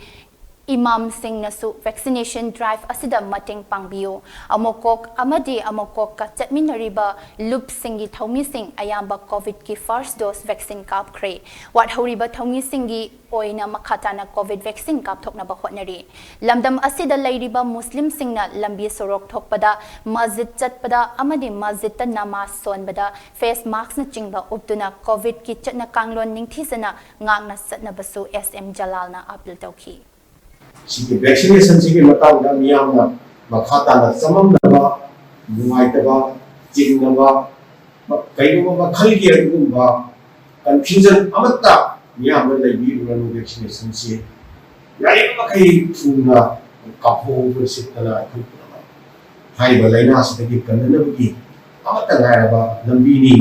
ꯏꯃꯥꯝꯁꯤꯡꯅꯁꯨ vaccination drive ꯑꯁꯤꯗ ꯃꯇꯦꯡ ꯄꯥꯡꯕꯤꯌꯨ꯫ ꯑꯃꯣꯀꯣꯛ ꯑꯃꯗꯤ ꯑꯃꯣꯀꯣꯛꯀ ꯆꯠꯃꯤꯟꯅꯔꯤꯕ ꯂꯨꯞꯁꯤꯡꯒꯤ ꯊꯧꯃꯤꯁꯤꯡ ꯑꯌꯥꯝꯕ ꯀꯣꯚꯤꯗꯀꯤ first dose vaccine ꯀꯥꯞꯈ꯭ꯔꯦ꯫ ꯋꯥꯠꯍꯧꯔꯤꯕ ꯊꯧꯃꯤꯁꯤꯡꯒꯤ ꯑꯣꯏꯅ ꯃꯈꯥ ꯇꯥꯅ ꯀꯣꯚꯤꯗ vaccine ꯀꯥꯞꯊꯣꯛꯅꯕ ꯍꯣꯠꯅꯔꯤ꯫ ꯂꯝꯗꯝ ꯑꯁꯤꯗ ꯂꯩꯔꯤꯕ ꯃꯨꯁꯂꯤꯝꯁꯤꯡꯅ ꯂꯝꯕꯤ ꯁꯣꯔꯣꯛ ꯊꯣꯛꯄꯗ, ꯃꯁꯖꯤꯗ ꯆꯠꯄꯗ ꯑꯃꯗꯤ ꯃꯁꯖꯤꯗꯇ ꯅꯃꯥꯖ ꯁꯣꯟꯕꯗ face maskꯅꯆꯤꯡꯕ ꯎꯞꯇꯨꯅ ꯀꯣꯚꯤꯗꯀꯤ ꯆꯠꯅ ꯀꯥꯡꯂꯣꯟ ꯅꯤꯡꯊꯤꯖꯅ ꯉꯥꯛꯅ ꯆꯠꯅꯕꯁꯨ ꯑꯦꯁ ꯑꯦꯝ ꯖꯂꯥꯜꯅ ꯑꯥꯄꯤꯜ ꯇꯧꯈꯤ꯫ ꯁꯤꯒꯤ vaccinationꯁꯤꯒꯤ ꯃꯇꯥꯡꯗ ꯃꯤꯌꯥꯝꯅ ꯃꯈꯥ ꯇꯥꯅ ꯆꯃꯝꯅꯕ, ꯅꯨꯡꯉꯥꯏꯇꯕ, ꯆꯤꯡꯅꯕ, ꯀꯩꯒꯨꯝꯕ ꯃꯈꯜꯒꯤ ꯑꯗꯨꯒꯨꯝꯕ confusion ꯑꯃꯠꯇ ꯃꯤꯌꯥꯝꯗ ꯂꯩꯕꯤꯔꯨꯔꯅꯨ꯫ Vaccinationꯁꯤ ꯌꯥꯔꯤꯕ ꯃꯈꯩ ꯊꯨꯅ ꯀꯥꯞꯊꯣꯛꯍꯧꯕ ꯁꯤꯠꯇꯅ ꯑꯩꯈꯣꯏ ꯄꯨꯝꯅꯃꯛ ꯍꯥꯏꯔꯤꯕ ꯂꯥꯏꯅꯥꯁꯤꯗꯒꯤ ꯀꯟꯅꯅꯕꯒꯤ ꯑꯃꯠꯇ ꯉꯥꯏꯔꯕ ꯂꯝꯕꯤꯅꯤ꯫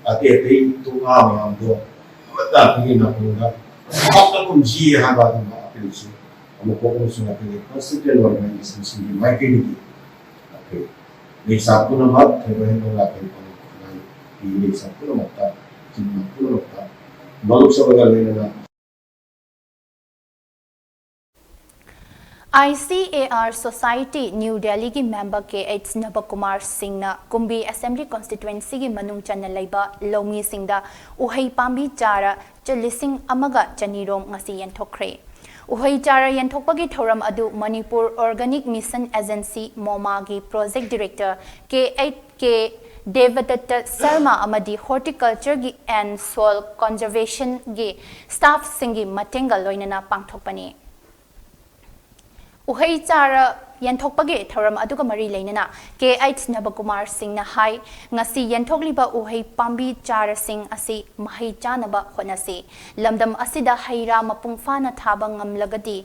ꯑꯇꯩ ꯑꯇꯩ ꯇꯣꯉꯥ ꯃꯌꯥꯝꯗꯣ ꯑꯃꯠꯇ ꯑꯩꯈꯣꯏꯒꯤ ꯅꯥꯀꯣꯡꯗ ꯍꯥꯞꯇꯒꯨꯝꯁꯤ ꯍꯥꯏꯕ ꯑꯗꯨꯝꯕ ꯑꯄꯤꯜꯁꯨ ꯑꯃꯨꯛ ꯀꯣꯛ ꯑꯃꯁꯨꯡ ꯑꯩꯈꯣꯏꯒꯤ constituent organizationꯁꯤꯡꯒꯤ ꯃꯥꯏꯀꯩꯗꯒꯤ ꯑꯩꯈꯣꯏ ꯂꯩꯁꯥ ꯄꯨꯝꯅꯃꯛ, ꯊꯣꯏꯕ ꯍꯦꯟꯕ ꯂꯥꯛꯄꯒꯤ ꯄꯥꯡꯒꯜ ꯈꯨꯠꯂꯥꯏ ꯄꯤ ꯂꯩꯁꯥ ꯄꯨꯝꯅꯃꯛꯇ, ꯏꯆꯤꯟ ꯏꯅꯥꯎ ꯄꯨꯝꯅꯃꯛꯇ ꯃꯔꯨꯞ ꯁꯣꯛꯂꯒ ꯂꯣꯏꯅꯅ I C A R Society new ꯗꯦꯜꯂꯤꯒꯤ ꯃꯦꯝꯕꯔ ꯀꯦ ꯑꯩꯆ ꯅꯕꯀꯨꯃꯥꯔ ꯁꯤꯡꯅ ꯀꯨꯝꯕꯤ ꯑꯦꯁꯦꯝꯕ꯭ꯂꯤ ꯀꯣꯟꯁꯇꯤꯇ꯭ꯋꯦꯟꯁꯤꯒꯤ ꯃꯅꯨꯡ ꯆꯟꯅ ꯂꯩꯕ ꯂꯧꯃꯤꯁꯤꯡꯗ ꯎꯍꯩ ꯄꯥꯝꯕꯤ ꯆꯥꯔ ꯆ- ꯂꯤꯁꯤꯡ ꯑꯃꯒ ꯆꯅꯤꯔꯣꯝ ꯉꯁꯤ ꯌꯦꯟꯊꯣꯛꯈ꯭ꯔꯦ꯫ ꯎꯍꯩ ꯆꯥꯔ ꯌꯦꯟꯊꯣꯛꯄꯒꯤ ꯊꯧꯔꯝ ꯑꯗꯨ Manipur Organic Mission Agency, ꯃꯣꯃꯥꯒꯤ project director ꯀꯦ ꯑꯩꯆ ꯀꯦ ꯗꯦꯕꯗꯠꯇ ꯁꯔꯃ ꯑꯃꯗꯤ Horticultureꯒꯤ and Soil Conservationꯒꯤ staffꯁꯤꯡꯒꯤ ꯃꯇꯦꯡꯒ ꯂꯣꯏꯅꯅ ꯄꯥꯡꯊꯣꯛꯄꯅꯤ꯫ ꯎꯍꯩ ꯆꯥꯔ ꯌꯦꯟꯊꯣꯛꯄꯒꯤ ꯊꯧꯔꯝ ꯑꯗꯨꯒ ꯃꯔꯤ ꯂꯩꯅꯅ ꯀꯦ ꯑꯩꯆ ꯅꯕꯀꯨꯃꯥꯔ ꯁꯤꯡꯅ ꯍꯥꯏ, ꯉꯁꯤ ꯌꯦꯟꯊꯣꯛꯂꯤꯕ ꯎꯍꯩ ꯄꯥꯝꯕꯤ ꯆꯥꯔꯁꯤꯡ ꯑꯁꯤ ꯃꯍꯩ ꯆꯥꯅꯕ ꯍꯣꯠꯅꯁꯤ꯫ ꯂꯝꯗꯝ ꯑꯁꯤꯗ ꯍꯩ ꯔꯥ ꯃꯄꯨꯡ ꯐꯥꯅ ꯊꯥꯕ ꯉꯝꯂꯒꯗꯤ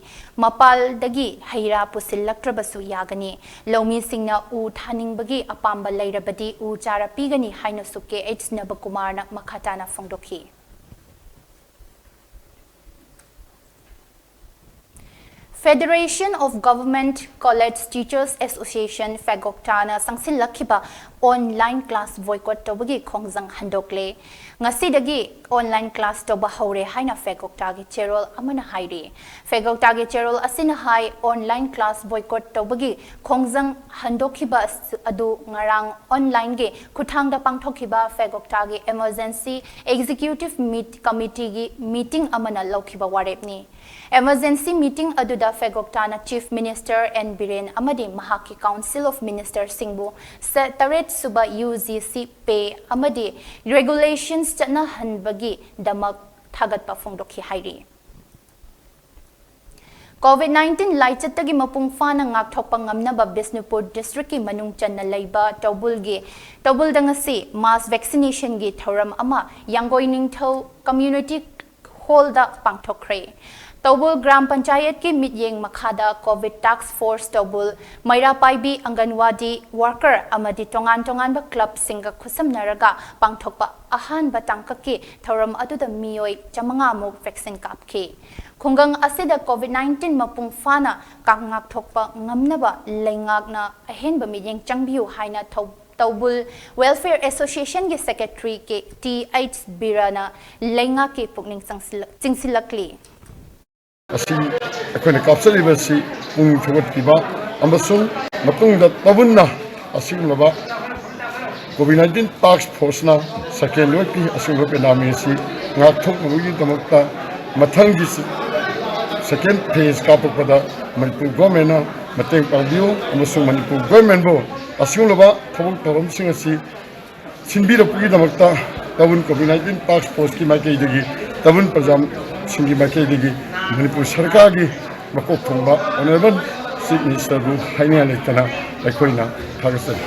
ꯃꯄꯥꯜꯗꯒꯤ ꯍꯩ ꯔꯥ ꯄꯨꯁꯤꯜꯂꯛꯇ꯭ꯔꯕꯁꯨ ꯌꯥꯒꯅꯤ꯫ ꯂꯧꯃꯤꯁꯤꯡꯅ ꯎ ꯊꯥꯅꯤꯡꯕꯒꯤ ꯑꯄꯥꯝꯕ ꯂꯩꯔꯕꯗꯤ ꯎ ꯆꯥꯔ ꯄꯤꯒꯅꯤ ꯍꯥꯏꯅꯁꯨ ꯀꯦ ꯑꯩꯆ ꯅꯕꯀꯨꯃꯥꯔꯅ ꯃꯈꯥ ꯇꯥꯅ ꯐꯣꯡꯗꯣꯛꯈꯤ꯫ Federation of Government College Teachers Association, ꯐꯦꯒꯣꯛꯇꯥꯅ ꯆꯪꯁꯤꯜꯂꯛꯈꯤꯕ online class boycott ꯇꯧꯕꯒꯤ ꯈꯣꯡꯖꯪ ꯍꯟꯗꯣꯛꯂꯦ꯫ ꯉꯁꯤꯗꯒꯤ online class ꯇꯧꯕ ꯍꯧꯔꯦ ꯍꯥꯏꯅ ꯐꯦꯒꯣꯛꯇꯥꯒꯤ ꯆꯦꯔꯣꯜ ꯑꯃꯅ ꯍꯥꯏꯔꯤ꯫ ꯐꯦꯒꯣꯛꯇꯥꯒꯤ ꯆꯦꯔꯣꯜ ꯑꯁꯤꯅ ꯍꯥꯏ, online class boycott ꯇꯧꯕꯒꯤ ꯈꯣꯡꯖꯪ ꯍꯟꯗꯣꯛꯈꯤꯕ ꯑꯁ-, ꯑꯗꯨ ꯉꯔꯥꯡ online ꯒꯤ ꯈꯨꯠꯊꯥꯡꯗ ꯄꯥꯡꯊꯣꯛꯈꯤꯕ ꯐꯦꯒꯣꯛꯇꯥꯒꯤ Emergency Executive Meet-, Committee ꯒꯤ meeting ꯑꯃꯅ ꯂꯧꯈꯤꯕ ꯋꯥꯔꯦꯞꯅꯤ꯫ Emergency meeting ꯑꯗꯨꯗ ꯐꯦꯒꯣꯛꯇꯥꯅ Chief Minister ꯑꯦꯟ ꯕꯤꯔꯦꯟ ꯑꯃꯗꯤ ꯃꯍꯥꯛꯀꯤ Council of Minister ꯁꯤꯡꯕꯨ ꯁ-, ꯇꯔꯦꯠ ꯁꯨꯕ U G C pay ꯑꯃꯗꯤ regulations ꯆꯠꯅꯍꯟꯕꯒꯤꯗꯃꯛ ꯊꯥꯒꯠꯄ ꯐꯣꯡꯗꯣꯛꯈꯤ ꯍꯥꯏꯔꯤ꯫ COVID nineteen ꯂꯥꯏꯆꯠꯇꯒꯤ ꯃꯄꯨꯡ ꯐꯥꯅ ꯉꯥꯛꯊꯣꯛꯄ ꯉꯝꯅꯕ ꯕꯤꯁꯅꯨꯄꯨꯔ district ꯀꯤ ꯃꯅꯨꯡ ꯆꯟꯅ ꯂꯩꯕ ꯇꯧꯕꯨꯜꯒꯤ, ꯇꯧꯕꯨꯜꯗ ꯉꯁꯤ mass vaccination ꯒꯤ ꯊꯧꯔꯝ ꯑꯃ ꯌꯥꯡꯒꯣꯏ ꯅꯤꯡꯊꯧ Community Hall ꯗ ꯄꯥꯡꯊꯣꯛꯈ꯭ꯔꯦ꯫ ꯇꯧꯕꯨꯜ ꯒ꯭ꯔꯥꯝ ꯄꯟꯆꯥꯌꯠꯀꯤ ꯃꯤꯠꯌꯦꯡ ꯃꯈꯥꯗ COVID Task Force ꯇꯧꯕꯨꯜ, ꯃꯩꯔꯥ ꯄꯥꯏꯕꯤ ꯑꯪꯒꯟꯋꯥꯗꯤ worker ꯑꯃꯗꯤ ꯇꯣꯉꯥꯟ ꯇꯣꯉꯥꯟꯕ club ꯁꯤꯡꯒ ꯈꯨꯠꯁꯝꯅꯔꯒ ꯄꯥꯡꯊꯣꯛꯄ ꯑꯍꯥꯟꯕ ꯇꯥꯡꯀꯛꯀꯤ ꯊꯧꯔꯝ ꯑꯗꯨꯗ ꯃꯤꯑꯣꯏ ꯆꯥꯃꯉꯥ ꯃꯨꯛ vaccine ꯀꯥꯞꯈꯤ꯫ ꯈꯨꯡꯒꯪ ꯑꯁꯤꯗ COVID nineteen ꯃꯄꯨꯡ ꯐꯥꯅ ꯀꯥꯡ ꯉꯥꯛꯊꯣꯛꯄ ꯉꯝꯅꯕ ꯂꯩꯉꯥꯛꯅ ꯑꯍꯦꯟꯕ ꯃꯤꯠꯌꯦꯡ ꯆꯪꯕꯤꯌꯨ ꯍꯥꯏꯅ ꯊꯧ-, ꯇꯧꯕꯨꯜ Welfare Association ꯒꯤ Secretary ꯀꯦ ꯇꯤ ꯑꯩꯆ ꯕꯤꯔꯥꯅ ꯂꯩꯉꯥꯛꯀꯤ ꯄꯨꯛꯅꯤꯡ ꯆꯪꯁꯤꯜꯂꯛ-, ꯆꯤꯡꯁꯤꯜꯂꯛꯂꯤ꯫ ꯑꯁꯤ ꯑꯩꯈꯣꯏꯅ ꯀꯥꯞꯆꯔꯤꯕ ꯑꯁꯤ ꯄꯨꯛꯅꯤꯡ ꯊꯧꯒꯠꯄꯤꯕ ꯑꯃꯁꯨꯡ ꯃꯇꯨꯡꯗ ꯇꯧꯕꯨꯜꯅ ꯑꯁꯤꯒꯨꯝꯂꯕ COVID nineteen Task Force ꯅ second wave ꯀꯤ ꯑꯁꯤꯒꯨꯝꯕ pandemic ꯑꯁꯤ ꯉꯥꯛꯊꯣꯛꯅꯕꯒꯤꯗꯃꯛꯇ ꯃꯊꯪꯒꯤ second phase ꯀꯥꯞꯄꯛꯄꯗ ꯃꯅꯤꯄꯨꯔ government ꯅ ꯃꯇꯦꯡ ꯄꯥꯡꯕꯤꯌꯨ ꯑꯃꯁꯨꯡ ꯃꯅꯤꯄꯨꯔ government ꯕꯨ ꯑꯁꯤꯒꯨꯝꯂꯕ ꯊꯕꯛ ꯊꯧꯔꯝꯁꯤꯡ ꯑꯁꯤ ꯁꯤꯟꯕꯤꯔꯛꯄꯒꯤꯗꯃꯛꯇ town COVID nineteen Task Force ꯀꯤ ꯃꯥꯏꯀꯩꯗꯒꯤ, ꯇꯥꯎꯟ ꯄ꯭ꯔꯖꯥꯁꯤꯡꯒꯤ ꯃꯥꯏꯀꯩꯗꯒꯤ ꯃꯅꯤꯄꯨꯔ ꯁꯔꯀꯥꯔꯒꯤ ꯃꯀꯣꯛ ꯊꯣꯡꯕ Honourable Chief Minister ꯕꯨ ꯍꯥꯏꯅꯤꯡꯉꯥꯏ ꯂꯩꯇꯅ ꯑꯩꯈꯣꯏꯅ ꯊꯥꯒꯠꯆꯔꯤ꯫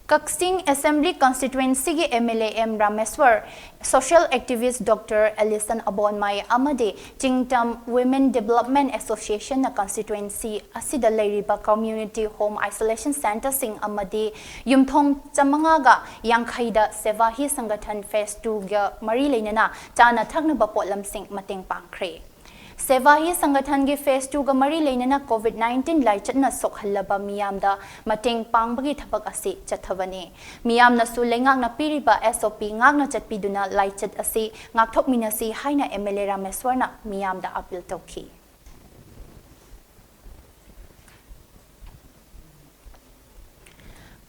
ꯀꯛꯆꯤꯡ Assembly Constituencyꯒꯤ MLA M Rameshwar, social activist Doctor Alison Abonmai ꯑꯃꯗꯤ ꯆꯤꯡꯇꯝ Women Development Associationꯅ constituency ꯑꯁꯤꯗ ꯂꯩꯔꯤꯕ community home isolation centreꯁꯤꯡ ꯑꯃꯗꯤ ꯌꯨꯝꯊꯣꯡ ꯆꯥꯃꯉꯥꯒ ꯌꯥꯡꯈꯩꯗ ꯁꯦꯕꯥ ꯍꯤ ꯁꯪꯒꯊꯟ phase twoꯒ ꯃꯔꯤ ꯂꯩꯅꯅ ꯆꯥꯅ ꯊꯛꯅꯕ ꯄꯣꯠꯂꯝꯁꯤꯡ ꯃꯇꯦꯡ ꯄꯥꯡꯈ꯭ꯔꯦ꯫ ꯁꯦꯕꯥ ꯍꯤ ꯁꯪꯒꯊꯟꯒꯤ phase twoꯒ ꯃꯔꯤ ꯂꯩꯅꯅ COVID nineteen ꯂꯥꯏꯆꯠꯅ ꯁꯣꯛꯍꯜꯂꯕ ꯃꯤꯌꯥꯝꯗ ꯃꯇꯦꯡ ꯄꯥꯡꯕꯒꯤ ꯊꯕꯛ ꯑꯁꯤ ꯆꯠꯊꯕꯅꯤ꯫ ꯃꯤꯌꯥꯝꯅꯁꯨ ꯂꯩꯉꯥꯛꯅ ꯄꯤꯔꯤꯕ SOP ꯉꯥꯛꯅ ꯆꯠꯄꯤꯗꯨꯅ ꯂꯥꯏꯆꯠ ꯑꯁꯤ ꯉꯥꯛꯊꯣꯛꯃꯤꯟꯅꯁꯤ ꯍꯥꯏꯅ MLA Rameshwarꯅ ꯃꯤꯌꯥꯝꯗ appeal ꯇꯧꯈꯤ꯫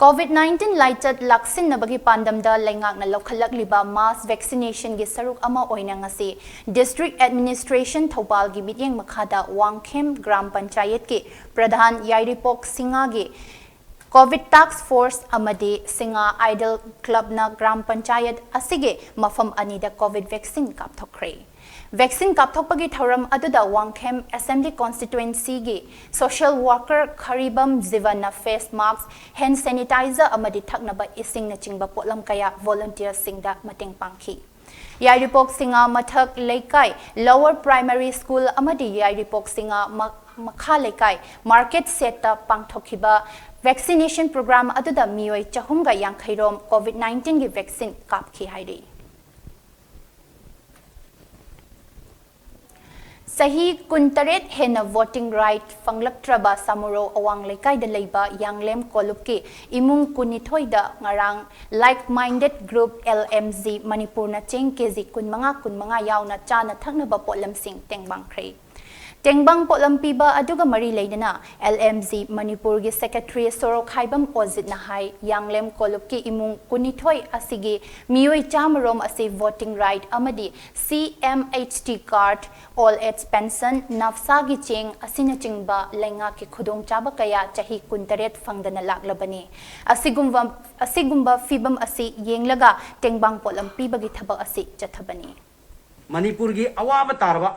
COVID nineteen ꯂꯥꯏꯆꯠ ꯂꯥꯛꯁꯤꯟꯅꯕꯒꯤ ꯄꯥꯟꯗꯝꯗ ꯂꯩꯉꯥꯛꯅ ꯂꯧꯈꯠꯂꯛꯂꯤꯕ mass vaccinationꯒꯤ ꯁꯔꯨꯛ ꯑꯃ ꯑꯣꯏꯅ ꯉꯁꯤ District Administration ꯊꯧꯕꯥꯜꯒꯤ ꯃꯤꯠꯌꯦꯡ ꯃꯈꯥꯗ ꯋꯥꯡꯈꯦꯝ ꯒ꯭ꯔꯥꯝ ꯄꯟꯆꯥꯌꯠꯀꯤ ꯄ꯭ꯔꯙꯥꯟ ꯌꯥꯏꯔꯤꯄꯣꯛ ꯁꯤꯡꯉꯥꯒꯤ COVID Task Force ꯑꯃꯗꯤ ꯁꯤꯡꯉꯥ Idol Clubꯅ ꯒ꯭ꯔꯥꯝ ꯄꯟꯆꯥꯌꯠ ꯑꯁꯤꯒꯤ ꯃꯐꯝ ꯑꯅꯤꯗ COVID vaccine ꯀꯥꯞꯊꯣꯛꯈ꯭ꯔꯦ꯫ Vaccine ꯀꯥꯞꯊꯣꯛꯄꯒꯤ ꯊꯧꯔꯝ ꯑꯗꯨꯗ Wangkhem Assembly Constituencyꯒꯤ social worker ꯈꯔꯤꯕꯝ ꯖꯤꯕꯟꯅ face mask, hand sanitizer ꯑꯃꯗꯤ ꯊꯛꯅꯕ ꯏꯁꯤꯡꯅꯆꯤꯡꯕ ꯄꯣꯠꯂꯝ ꯀꯌꯥ volunteerꯁꯤꯡꯗ ꯃꯇꯦꯡ ꯄꯥꯡꯈꯤ꯫ ꯌꯥꯏꯔꯤꯄꯣꯛ ꯁꯤꯡꯉꯥ ꯃꯊꯛ ꯂꯩꯀꯥꯏ Lower Primary School ꯑꯃꯗꯤ ꯌꯥꯏꯔꯤꯄꯣꯛ ꯁꯤꯡꯉꯥ ꯃ-, ꯃꯈꯥ ꯂꯩꯀꯥꯏ market shed ꯇ ꯄꯥꯡꯊꯣꯛꯈꯤꯕ vaccination program ꯑꯗꯨꯗ ꯃꯤꯑꯣꯏ ꯆꯍꯨꯝꯒ ꯌꯥꯡꯈꯩ ꯔꯣꯝ COVID nineteenꯒꯤ vaccine ꯀꯥꯞꯈꯤ ꯍꯥꯏꯔꯤ꯫ ꯆꯍꯤ ꯀꯨꯟꯇꯔꯦꯠ ꯍꯦꯟꯅ voting right ꯐꯪꯂꯛꯇ꯭ꯔꯕ ꯁꯥꯃꯨꯔꯧ ꯑꯋꯥꯡ ꯂꯩꯀꯥꯏꯗ ꯂꯩꯕ ꯌꯥꯡꯂꯦꯝ ꯀꯣꯂꯨꯞꯀꯤ ꯏꯃꯨꯡ ꯀꯨꯟꯅꯤꯊꯣꯏꯗ ꯉꯔꯥꯡ Like Minded Group LMG ꯃꯅꯤꯄꯨꯔꯅ ꯆꯦꯡ KG ꯀꯨꯟꯃꯉꯥ ꯀꯨꯟꯃꯉꯥ ꯌꯥꯎꯅ ꯆꯥꯅ ꯊꯛꯅꯕ ꯄꯣꯠꯂꯝꯁꯤꯡ ꯇꯦꯡꯕꯥꯡꯈ꯭ꯔꯦ꯫ ꯇꯦꯡꯕꯥꯡ ꯄꯣꯠꯂꯝ ꯄꯤꯕ ꯑꯗꯨꯒ ꯃꯔꯤ ꯂꯩꯅꯅ LMG ꯃꯅꯤꯄꯨꯔꯒꯤ secretary ꯁꯣꯔꯣꯛꯈꯥꯏꯕꯝ ꯑꯣꯖꯤꯠꯅ ꯍꯥꯏ, ꯌꯥꯡꯂꯦꯝ ꯀꯣꯂꯨꯞꯀꯤ ꯏꯃꯨꯡ ꯀꯨꯟꯅꯤꯊꯣꯏ ꯑꯁꯤꯒꯤ ꯃꯤꯑꯣꯏ ꯆꯥꯃ ꯔꯣꯝ ꯑꯁꯤ voting right ꯑꯃꯗꯤ CMHT card, old age pension, ꯅꯥꯐꯁꯥꯒꯤ ꯆꯦꯡ ꯑꯁꯤꯅꯆꯤꯡꯕ ꯂꯩꯉꯥꯛꯀꯤ ꯈꯨꯗꯣꯡꯆꯥꯕ ꯀꯌꯥ ꯆꯍꯤ ꯀꯨꯟꯇꯔꯦꯠ ꯐꯪꯗꯅ ꯂꯥꯛꯂꯕꯅꯤ꯫ ꯑꯁꯤꯒꯨꯝꯕ, ꯑꯁꯤꯒꯨꯝꯕ ꯐꯤꯕꯝ ꯑꯁꯤ ꯌꯦꯡꯂꯒ ꯇꯦꯡꯕꯥꯡ ꯄꯣꯠꯂꯝ ꯄꯤꯕꯒꯤ ꯊꯕꯛ ꯑꯁꯤ ꯆꯠꯊꯕꯅꯤ꯫ ꯃꯅꯤꯄꯨꯔꯒꯤ ꯑꯋꯥꯕ ꯇꯥꯔꯕ,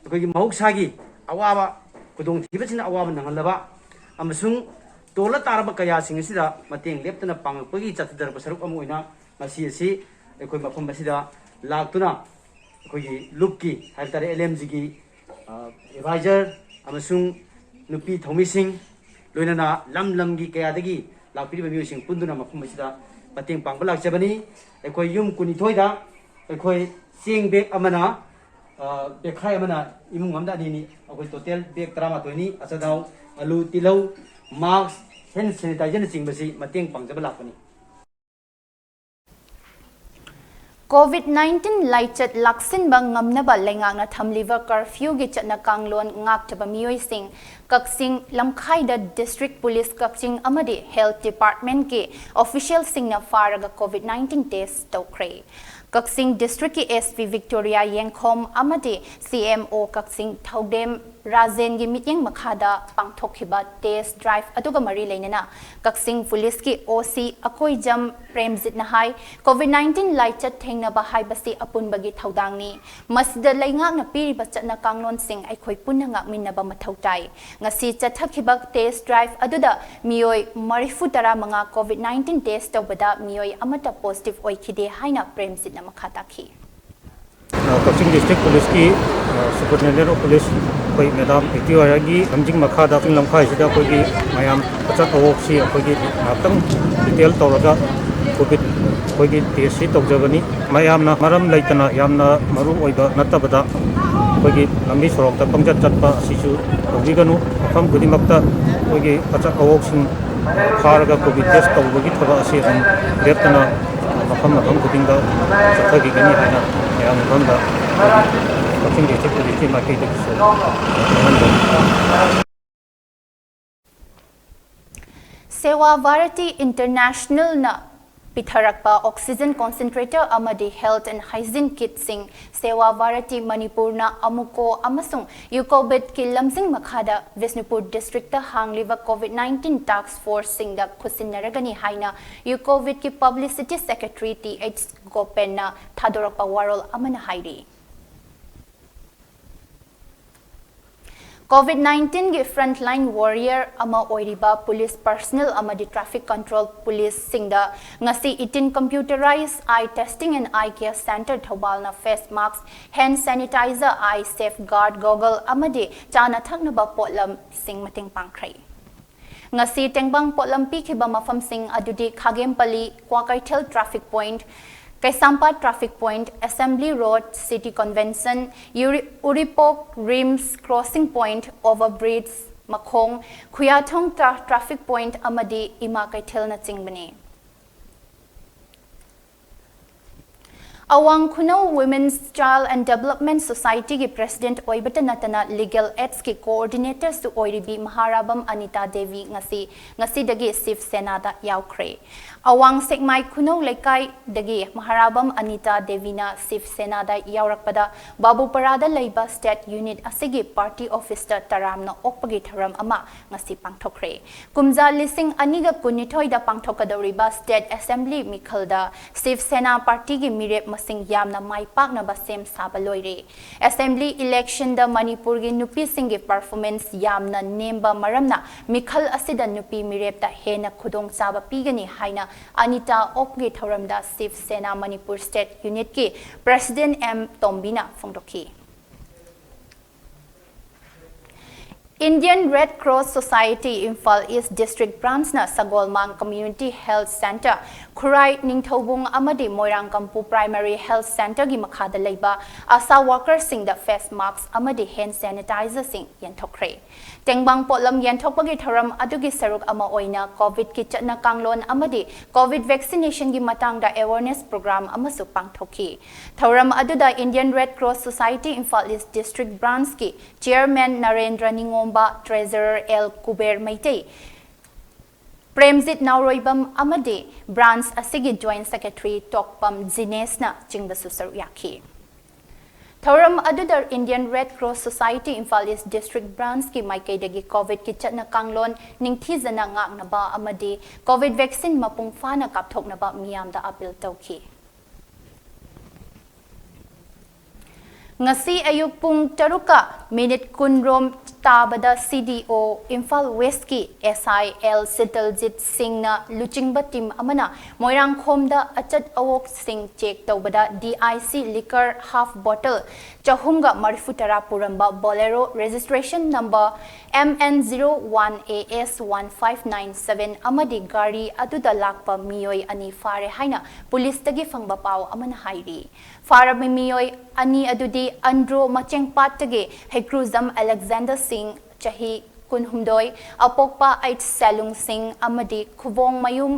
ꯑꯩꯈꯣꯏꯒꯤ ꯃꯍꯧꯁꯥꯒꯤ ꯑꯋꯥꯕ, ꯈꯨꯗꯣꯡꯊꯤꯕꯁꯤꯡꯅ ꯑꯋꯥꯕ ꯅꯪꯍꯜꯂꯕ ꯑꯃꯁꯨꯡ ꯇꯣꯜꯂ ꯇꯥꯔꯕ ꯀꯌꯥꯁꯤꯡ ꯑꯁꯤꯗ ꯃꯇꯦꯡ ꯂꯦꯞꯇꯅ ꯄꯥꯡꯂꯛꯄꯒꯤ ꯆꯠꯊꯗꯔꯛꯄ ꯁꯔꯨꯛ ꯑꯃ ꯑꯣꯏꯅ ꯉꯁꯤ ꯑꯁꯤ ꯑꯩꯈꯣꯏ ꯃꯐꯝ ꯑꯁꯤꯗ ꯂꯥꯛꯇꯨꯅ ꯑꯩꯈꯣꯏꯒꯤ ꯂꯨꯞꯀꯤ ꯍꯥꯏꯕ ꯇꯥꯔꯦ, ꯑꯦꯜ ꯑꯦꯝ ꯖꯤꯒꯤ ꯑꯦꯗꯚꯥꯏꯖꯔ ꯑꯃꯁꯨꯡ ꯅꯨꯄꯤ ꯊꯧꯃꯤꯁꯤꯡ, ꯂꯣꯏꯅꯅ ꯂꯝ ꯂꯝꯒꯤ ꯀꯌꯥꯗꯒꯤ ꯂꯥꯛꯄꯤꯔꯤꯕ ꯃꯤꯑꯣꯏꯁꯤꯡ ꯄꯨꯟꯗꯨꯅ ꯃꯐꯝ ꯑꯁꯤꯗ ꯃꯇꯦꯡ ꯄꯥꯡꯕ ꯂꯥꯛꯆꯕꯅꯤ꯫ ꯑꯩꯈꯣꯏ ꯌꯨꯝ ꯀꯨꯟꯅꯤꯊꯣꯏꯗ ꯑꯩꯈꯣꯏ ꯆꯦꯡ ꯕꯦꯒ ꯑꯃꯅ, ꯑ, ꯕꯦꯒꯈꯥꯏ ꯑꯃꯅ ꯏꯃꯨꯡ ꯑꯃꯗ ꯑꯅꯤꯅꯤ, ꯑꯩꯈꯣꯏ ꯇꯣꯇꯦꯜ ꯕꯦꯒ ꯇꯔꯥꯃꯥꯊꯣꯏꯅꯤ꯫ ꯑꯆꯥꯊꯥꯎ, ꯑꯂꯨ, ꯇꯤꯜꯍꯧ, ꯃꯥꯛꯁ, ꯍꯦꯟ ꯁꯦꯅꯤꯇꯥꯏꯖꯔꯅꯆꯤꯡꯕꯁꯤ ꯃꯇꯦꯡ ꯄꯥꯡꯖꯕ ꯂꯥꯛꯄꯅꯤ꯫ ꯀꯣꯚꯤꯗ ꯅꯥꯏꯟꯇꯤꯟ ꯂꯥꯏꯆꯠ ꯂꯥꯛꯁꯤꯟꯕ ꯉꯝꯅꯕ ꯂꯩꯉꯥꯛꯅ ꯊꯝꯂꯤꯕ ꯀꯔꯐ꯭ꯌꯨꯒꯤ ꯆꯠꯅ ꯀꯥꯡꯂꯣꯟ ꯉꯥꯛꯆꯕ ꯃꯤꯑꯣꯏꯁꯤꯡ ꯀꯛꯆꯤꯡ ꯂꯝꯈꯥꯏꯗ ꯗꯤꯁꯇ꯭ꯔꯤꯛ ꯄꯨꯂꯤꯁ ꯀꯛꯆꯤꯡ ꯑꯃꯗꯤ ꯍꯦꯜꯊ ꯗꯤꯄꯥꯔꯠꯃꯦꯟꯠꯀꯤ ꯑꯣꯐꯤꯁꯤꯌꯦꯜꯁꯤꯡꯅ ꯐꯥꯔꯒ ꯀꯣꯚꯤꯗ ꯅꯥꯏꯟꯇꯤꯟ ꯇꯦꯁ ꯇꯧꯈ꯭ꯔꯦ꯫ ꯀꯛꯆꯤꯡ ꯗꯤꯁꯇ꯭ꯔꯤꯛꯀꯤ ꯑꯦꯁ ꯄꯤ ꯚꯤꯛꯇꯣꯔꯤꯌꯥ ꯌꯦꯡꯈꯣꯝ ꯑꯃꯗꯤ ꯁꯤ ꯑꯦꯝ ꯑꯣ ꯀꯛꯆꯤꯡ ꯊꯧꯗꯦꯝ ꯔꯥꯖꯦꯟꯒꯤ ꯃꯤꯠꯌꯦꯡ ꯃꯈꯥꯗ ꯄꯥꯡꯊꯣꯛꯈꯤꯕ ꯇꯦꯁ ꯗ꯭ꯔꯥꯏꯚ ꯑꯗꯨꯒ ꯃꯔꯤ ꯂꯩꯅꯅ ꯀꯛꯆꯤꯡ ꯄꯨꯂꯤꯁꯀꯤ ꯑꯣ ꯁꯤ ꯑꯀꯣꯏꯖꯝ ꯄ꯭ꯔꯦꯝꯖꯤꯠꯅ ꯍꯥꯏ, ꯀꯣꯚꯤꯗ ꯅꯥꯏꯟꯇꯤꯟ ꯂꯥꯏꯆꯠ ꯊꯦꯡꯅꯕ ꯍꯥꯏꯕꯁꯤ ꯑꯄꯨꯟꯕꯒꯤ ꯊꯧꯗꯥꯡꯅꯤ꯫ ꯃꯁꯤꯗ ꯂꯩꯉꯥꯛꯅ ꯄꯤꯔꯤꯕ ꯆꯠꯅ ꯀꯥꯡꯂꯣꯟꯁꯤꯡ ꯑꯩꯈꯣꯏ ꯄꯨꯟꯅ ꯉꯥꯛꯃꯤꯟꯅꯕ ꯃꯊꯧ ꯇꯥꯏ꯫ ꯉꯁꯤ ꯆꯠꯊꯈꯤꯕ ꯇꯦꯁ ꯗ꯭ꯔꯥꯏꯚ ꯑꯗꯨꯗ ꯃꯤꯑꯣꯏ ꯃꯔꯤꯐꯨ ꯇꯔꯥ ꯃꯉꯥ ꯀꯣꯚꯤꯗ ꯅꯥꯏꯟꯇꯤꯟ ꯇꯦꯁ ꯇꯧꯕꯗ ꯃꯤꯑꯣꯏ ꯑꯃꯠꯇ ꯄꯣꯖꯤꯇꯤꯚ ꯑꯣꯏꯈꯤꯗꯦ ꯍꯥꯏꯅ ꯄ꯭ꯔꯦꯝꯖꯤꯠꯅ ꯃꯈꯥ ꯇꯥꯈꯤ꯫ ꯀꯛꯆꯤꯡ ꯗꯤꯁꯇ꯭ꯔꯤꯛ ꯄꯨꯂꯤꯁꯀꯤ ꯁꯨꯄꯔꯤꯟꯇꯦꯟꯗꯦꯟ ꯑꯣꯐ ꯄꯨꯂꯤꯁ ꯑꯩꯈꯣꯏ ꯃꯦꯗꯥꯝ ꯚꯤꯛꯇꯣꯔꯤꯌꯥꯒꯤ ꯂꯝꯖꯤꯡ ꯃꯈꯥꯗ ꯀꯛꯆꯤꯡ ꯂꯝꯈꯥꯏꯁꯤꯗ ꯑꯩꯈꯣꯏꯒꯤ ꯃꯌꯥꯝ ꯑꯆꯠ ꯑꯋꯣꯛꯁꯤ ꯑꯩꯈꯣꯏꯒꯤ ꯉꯥꯏꯍꯥꯛꯇꯪ ꯗꯤꯇꯦꯜ ꯇꯧꯔꯒ ꯀꯣꯚꯤꯗ ꯑꯩꯈꯣꯏꯒꯤ ꯇꯦꯁꯁꯤ ꯇꯧꯖꯕꯅꯤ꯫ ꯃꯌꯥꯝꯅ ꯃꯔꯝ ꯂꯩꯇꯅ ꯌꯥꯝꯅ ꯃꯔꯨ ꯑꯣꯏꯕ ꯅꯠꯇꯕꯗ ꯑꯩꯈꯣꯏꯒꯤ ꯂꯝꯕꯤ ꯁꯣꯔꯣꯛꯇ ꯄꯪꯆꯠ ꯆꯠꯄ ꯑꯁꯤꯁꯨ ꯇꯧꯕꯤꯒꯅꯨ꯫ ꯃꯐꯝ ꯈꯨꯗꯤꯡꯃꯛꯇ ꯑꯩꯈꯣꯏꯒꯤ ꯑꯆꯠ ꯑꯋꯣꯛꯁꯤꯡ ꯐꯥꯔꯒ ꯀꯣꯚꯤꯗ ꯇꯦꯁ ꯇꯧꯕꯒꯤ ꯊꯕꯛ ꯑꯁꯤ ꯑꯗꯨꯝ ꯂꯦꯞꯇꯅ ꯃꯐꯝ ꯃꯐꯝ ꯈꯨꯗꯤꯡꯗ ꯆꯠꯊꯈꯤꯒꯅꯤ ꯍꯥꯏꯅ ꯃꯌꯥꯝ ꯃꯐꯝꯗ ꯑꯩꯈꯣꯏꯒꯤ ꯀꯛꯆꯤꯡ ꯗꯤꯁꯇ꯭ꯔꯤꯛ ꯄꯨꯂꯤꯁꯀꯤ ꯃꯥꯏꯀꯩꯗꯒꯤꯁꯨ ꯈꯪꯍꯟꯖꯔꯤ꯫ ꯁꯦꯋꯥ ꯚꯥꯔꯇꯤ ꯏꯟꯇꯔꯅꯦꯁꯅꯦꯜꯅ ꯄꯤꯊꯔꯛꯄ ꯑꯣꯛꯁꯤꯖꯟ ꯀꯣꯟꯁꯦꯟꯇ꯭ꯔꯦꯇꯔ ꯑꯃꯗꯤ ꯍꯦꯜꯊ ꯑꯦꯟ ꯍꯥꯏꯖꯤꯟ ꯀꯤꯠꯁꯤꯡ ꯁꯦꯋꯥ ꯚꯥꯔꯇꯤ ꯃꯅꯤꯄꯨꯔꯅ ꯑꯃꯨꯀꯣ ꯑꯃꯁꯨꯡ ꯌꯨꯀꯣꯕꯤꯠꯀꯤ ꯂꯝꯖꯤꯡ ꯃꯈꯥꯗ ꯕꯤꯁꯅꯨꯄꯨꯔ ꯗꯤꯁꯇ꯭ꯔꯤꯛꯇ ꯍꯥꯡꯂꯤꯕ ꯀꯣꯚꯤꯗ ꯅꯥꯏꯟꯇꯤꯟ ꯇꯥꯛꯁ ꯐꯣꯔꯁꯁꯤꯡꯗ ꯈꯨꯠꯁꯤꯟꯅꯔꯒꯅꯤ ꯍꯥꯏꯅ ꯌꯨꯀꯣꯕꯤꯠꯀꯤ ꯄꯕ꯭ꯂꯤꯁꯤꯇꯤ ꯁꯦꯀ꯭ꯔꯦꯇꯔꯤ ꯇꯤ ꯑꯩꯆ ꯒꯣꯄꯦꯟꯅ ꯊꯥꯗꯣꯔꯛꯄ ꯋꯥꯔꯣꯜ ꯑꯃꯅ ꯍꯥꯏꯔꯤ꯫ COVID nineteen ꯒꯤ frontline warrior ꯑꯃ ꯑꯣꯏꯔꯤꯕ police personnel ꯑꯃꯗꯤ traffic control police ꯁꯤꯡꯗ ꯉꯁꯤ eighteen computerized eye testing and eye care center ꯊꯧꯕꯥꯜꯅ face mask, hand sanitizer, eye safeguard goggle ꯑꯃꯗꯤ ꯆꯥꯅ ꯊꯛꯅꯕ ꯄꯣꯠꯂꯝꯁꯤꯡ ꯃꯇꯦꯡ ꯄꯥꯡꯈ꯭ꯔꯦ꯫ ꯉꯁꯤ ꯇꯦꯡꯕꯥꯡ ꯄꯣꯠꯂꯝ ꯄꯤꯈꯤꯕ ꯃꯐꯝꯁꯤꯡ ꯑꯗꯨꯗꯤ ꯈꯥꯒꯦꯝꯄꯜꯂꯤ, ꯀ꯭ꯋꯥꯀꯩꯊꯦꯜ traffic point, ꯀꯩꯁꯥꯝꯄꯥꯠ traffic point, Assembly Road, City Convention, ꯎꯔꯤ-, ꯎꯔꯤꯄꯣꯛ, RIMS crossing point, over bridge, ꯃꯈꯣꯡ, ꯈꯨꯌꯥꯊꯣꯡ tra-, traffic point ꯑꯃꯗꯤ ꯏꯃꯥ ꯀꯩꯊꯦꯜꯅꯆꯤꯡꯕꯅꯤ꯫ ꯑꯋꯥꯡ ꯈꯨꯅꯧ Women's Child and Development Society ꯒꯤ president ꯑꯣꯏꯕꯇ ꯅꯠꯇꯅ legal aids ꯀꯤ coordinator ꯁꯨ ꯑꯣꯏꯔꯤꯕꯤ ꯃꯍꯥꯔꯥꯕꯝ ꯑꯅꯤꯇꯥ ꯗꯦꯕꯤ ꯉꯁꯤ, ꯉꯁꯤꯗꯒꯤ ꯁꯤꯕ ꯁꯦꯅꯥꯗ ꯌꯥꯎꯈ꯭ꯔꯦ꯫ ꯑꯋꯥꯡ ꯁꯦꯛꯃꯥꯏ ꯈꯨꯅꯧ ꯂꯩꯀꯥꯏꯗꯒꯤ ꯃꯍꯥꯔꯥꯕꯝ ꯑꯅꯤꯇꯥ ꯗꯦꯕꯤꯅ ꯁꯤꯕ ꯁꯦꯅꯥꯗ ꯌꯥꯎꯔꯛꯄꯗ ꯕꯥꯕꯨꯄꯔꯥꯗ ꯂꯩꯕ state unit ꯑꯁꯤꯒꯤ party office ꯇ ꯇꯔꯥꯝꯅ ꯑꯣꯛꯄꯒꯤ ꯊꯧꯔꯝ ꯑꯃ ꯉꯁꯤ ꯄꯥꯡꯊꯣꯛꯈ꯭ꯔꯦ꯫ ꯀꯨꯝꯖꯥ ꯂꯤꯁꯤꯡ ꯑꯅꯤꯒ ꯀꯨꯟꯅꯤꯊꯣꯏꯗ ꯄꯥꯡꯊꯣꯛꯀꯗꯧꯔꯤꯕ state assembly ꯃꯤꯈꯜꯗ ꯁꯤꯕ ꯁꯦꯅꯥ party ꯒꯤ ꯃꯤꯔꯦꯞ ꯃꯁꯤꯡ ꯌꯥꯝꯅ ꯃꯥꯏ ꯄꯥꯛꯅꯕ ꯁꯦꯝ ꯁꯥꯕ ꯂꯣꯏꯔꯦ꯫ Assembly election ꯗ ꯃꯅꯤꯄꯨꯔꯒꯤ ꯅꯨꯄꯤꯁꯤꯡꯒꯤ performance ꯌꯥꯝꯅ ꯅꯦꯝꯕ ꯃꯔꯝꯅ ꯃꯤꯈꯜ ꯑꯁꯤꯗ ꯅꯨꯄꯤ ꯃꯤꯔꯦꯞꯇ ꯍꯦꯟꯅ ꯈꯨꯗꯣꯡꯆꯥꯕ ꯄꯤꯒꯅꯤ ꯍꯥꯏꯅ ꯑꯅꯤꯇꯥ ꯑꯣꯛꯀꯤ ꯊꯧꯔꯝꯗ ꯁꯤꯕ ꯁꯦꯅꯥ ꯃꯅꯤꯄꯨꯔ state unit ꯀꯤ president ꯑꯦꯝ ꯇꯣꯝꯕꯤꯅ ꯐꯣꯡꯗꯣꯛꯈꯤ꯫ Indian Red Cross Society Imphal East District Branch ꯅ ꯁꯒꯣꯜꯃꯥꯡ Community Health Centre, ꯈꯨꯔꯥꯏ ꯅꯤꯡꯊꯧꯕꯨꯡ ꯑꯃꯗꯤ ꯃꯣꯏꯔꯥꯡꯀꯝꯄꯨ Primary Health Centre ꯒꯤ ꯃꯈꯥꯗ ꯂꯩꯕ ASHA worker ꯁꯤꯡꯗ face mask ꯑꯃꯗꯤ hand sanitizer ꯁꯤꯡ ꯌꯦꯟꯊꯣꯛꯈ꯭ꯔꯦ꯫ ꯇꯦꯡꯕꯥꯡ ꯄꯣꯠꯂꯝ ꯌꯦꯟꯊꯣꯛꯄꯒꯤ ꯊꯧꯔꯝ ꯑꯗꯨꯒꯤ ꯁꯔꯨꯛ ꯑꯃ ꯑꯣꯏꯅ COVID ꯀꯤ ꯆꯠꯅ ꯀꯥꯡꯂꯣꯟ ꯑꯃꯗꯤ COVID vaccination ꯒꯤ ꯃꯇꯥꯡꯗ awareness program ꯑꯃꯁꯨ ꯄꯥꯡꯊꯣꯛꯈꯤ꯫ ꯊꯧꯔꯝ ꯑꯗꯨꯗ Indian Red Cross Society Imphal East District Branch ꯀꯤ Chairman Narendra Ningomba, Treasurer L Kuber Meitei, Premjit Naoroibam ꯑꯃꯗꯤ branch ꯑꯁꯤꯒꯤ Joint Secretary ꯇꯣꯛꯄꯝ ꯖꯤꯅꯦꯁꯅ ꯆꯤꯡꯕꯁꯨ ꯁꯔꯨꯛ ꯌꯥꯈꯤ꯫ ꯊꯧꯔꯝ ꯑꯗꯨꯗ Indian Red Cross Society Imphal East District Branch ꯀꯤ ꯃꯥꯏꯀꯩꯗꯒꯤ COVID ꯀꯤ ꯆꯠꯅ ꯀꯥꯡꯂꯣꯟ ꯅꯤꯡꯊꯤꯖꯅ ꯉꯥꯛꯅꯕ ꯑꯃꯗꯤ COVID vaccine ꯃꯄꯨꯡ ꯐꯥꯅ ꯀꯥꯞꯊꯣꯛꯅꯕ ꯃꯤꯌꯥꯝꯗ appeal ꯇꯧꯈꯤ꯫ ꯉꯁꯤ ꯑꯌꯨꯛ ꯄꯨꯡ ꯇꯔꯨꯛꯀ minute ꯀꯨꯟ ꯔꯣꯝ ꯇꯥꯕꯗ CDO ꯏꯝꯐꯥꯜ ꯋꯦꯁꯀꯤ SI ꯑꯦꯜ ꯁꯤꯇꯜꯖꯤꯠ ꯁꯤꯡꯅ ꯂꯨꯆꯤꯡꯕ ꯇꯤꯝ ꯑꯃꯅ ꯃꯣꯏꯔꯥꯡꯈꯣꯝꯗ ꯑꯆꯠ ꯑꯋꯣꯛꯁꯤꯡ ꯆꯦꯛ ꯇꯧꯕꯗ DIC liquor half bottle ꯆꯍꯨꯝꯒ ꯃꯔꯤꯐꯨ ꯇꯔꯥ ꯄꯨꯔꯝꯕ Bolero registration number MN zero one AS one five nine seven ꯑꯃꯗꯤ ꯒꯥꯔꯤ ꯑꯗꯨꯗ ꯂꯥꯛꯄ ꯃꯤꯑꯣꯏ ꯑꯅꯤ ꯐꯥꯔꯦ ꯍꯥꯏꯅ ꯄꯨꯂꯤꯁꯇꯒꯤ ꯐꯪꯕ ꯄꯥꯎ ꯑꯃꯅ ꯍꯥꯏꯔꯤ꯫ ꯐꯥꯔꯕ ꯃꯤꯑꯣꯏ ꯑꯅꯤ ꯑꯗꯨꯗꯤ ꯑꯟꯗ꯭ꯔꯣ ꯃꯆꯦꯡꯄꯥꯠꯇꯒꯤ ꯍꯩꯀ꯭ꯔꯨꯖꯝ ꯑꯂꯦꯛꯖꯥꯟꯗꯔ ꯁꯤꯡ, ꯆꯍꯤ ꯀꯨꯟꯍꯨꯝꯗꯣꯏ, ꯑꯄꯣꯛꯄ ꯑꯩꯆ ꯁꯦꯂꯨꯡ ꯁꯤꯡ ꯑꯃꯗꯤ ꯈꯨꯕꯣꯡꯃꯌꯨꯝ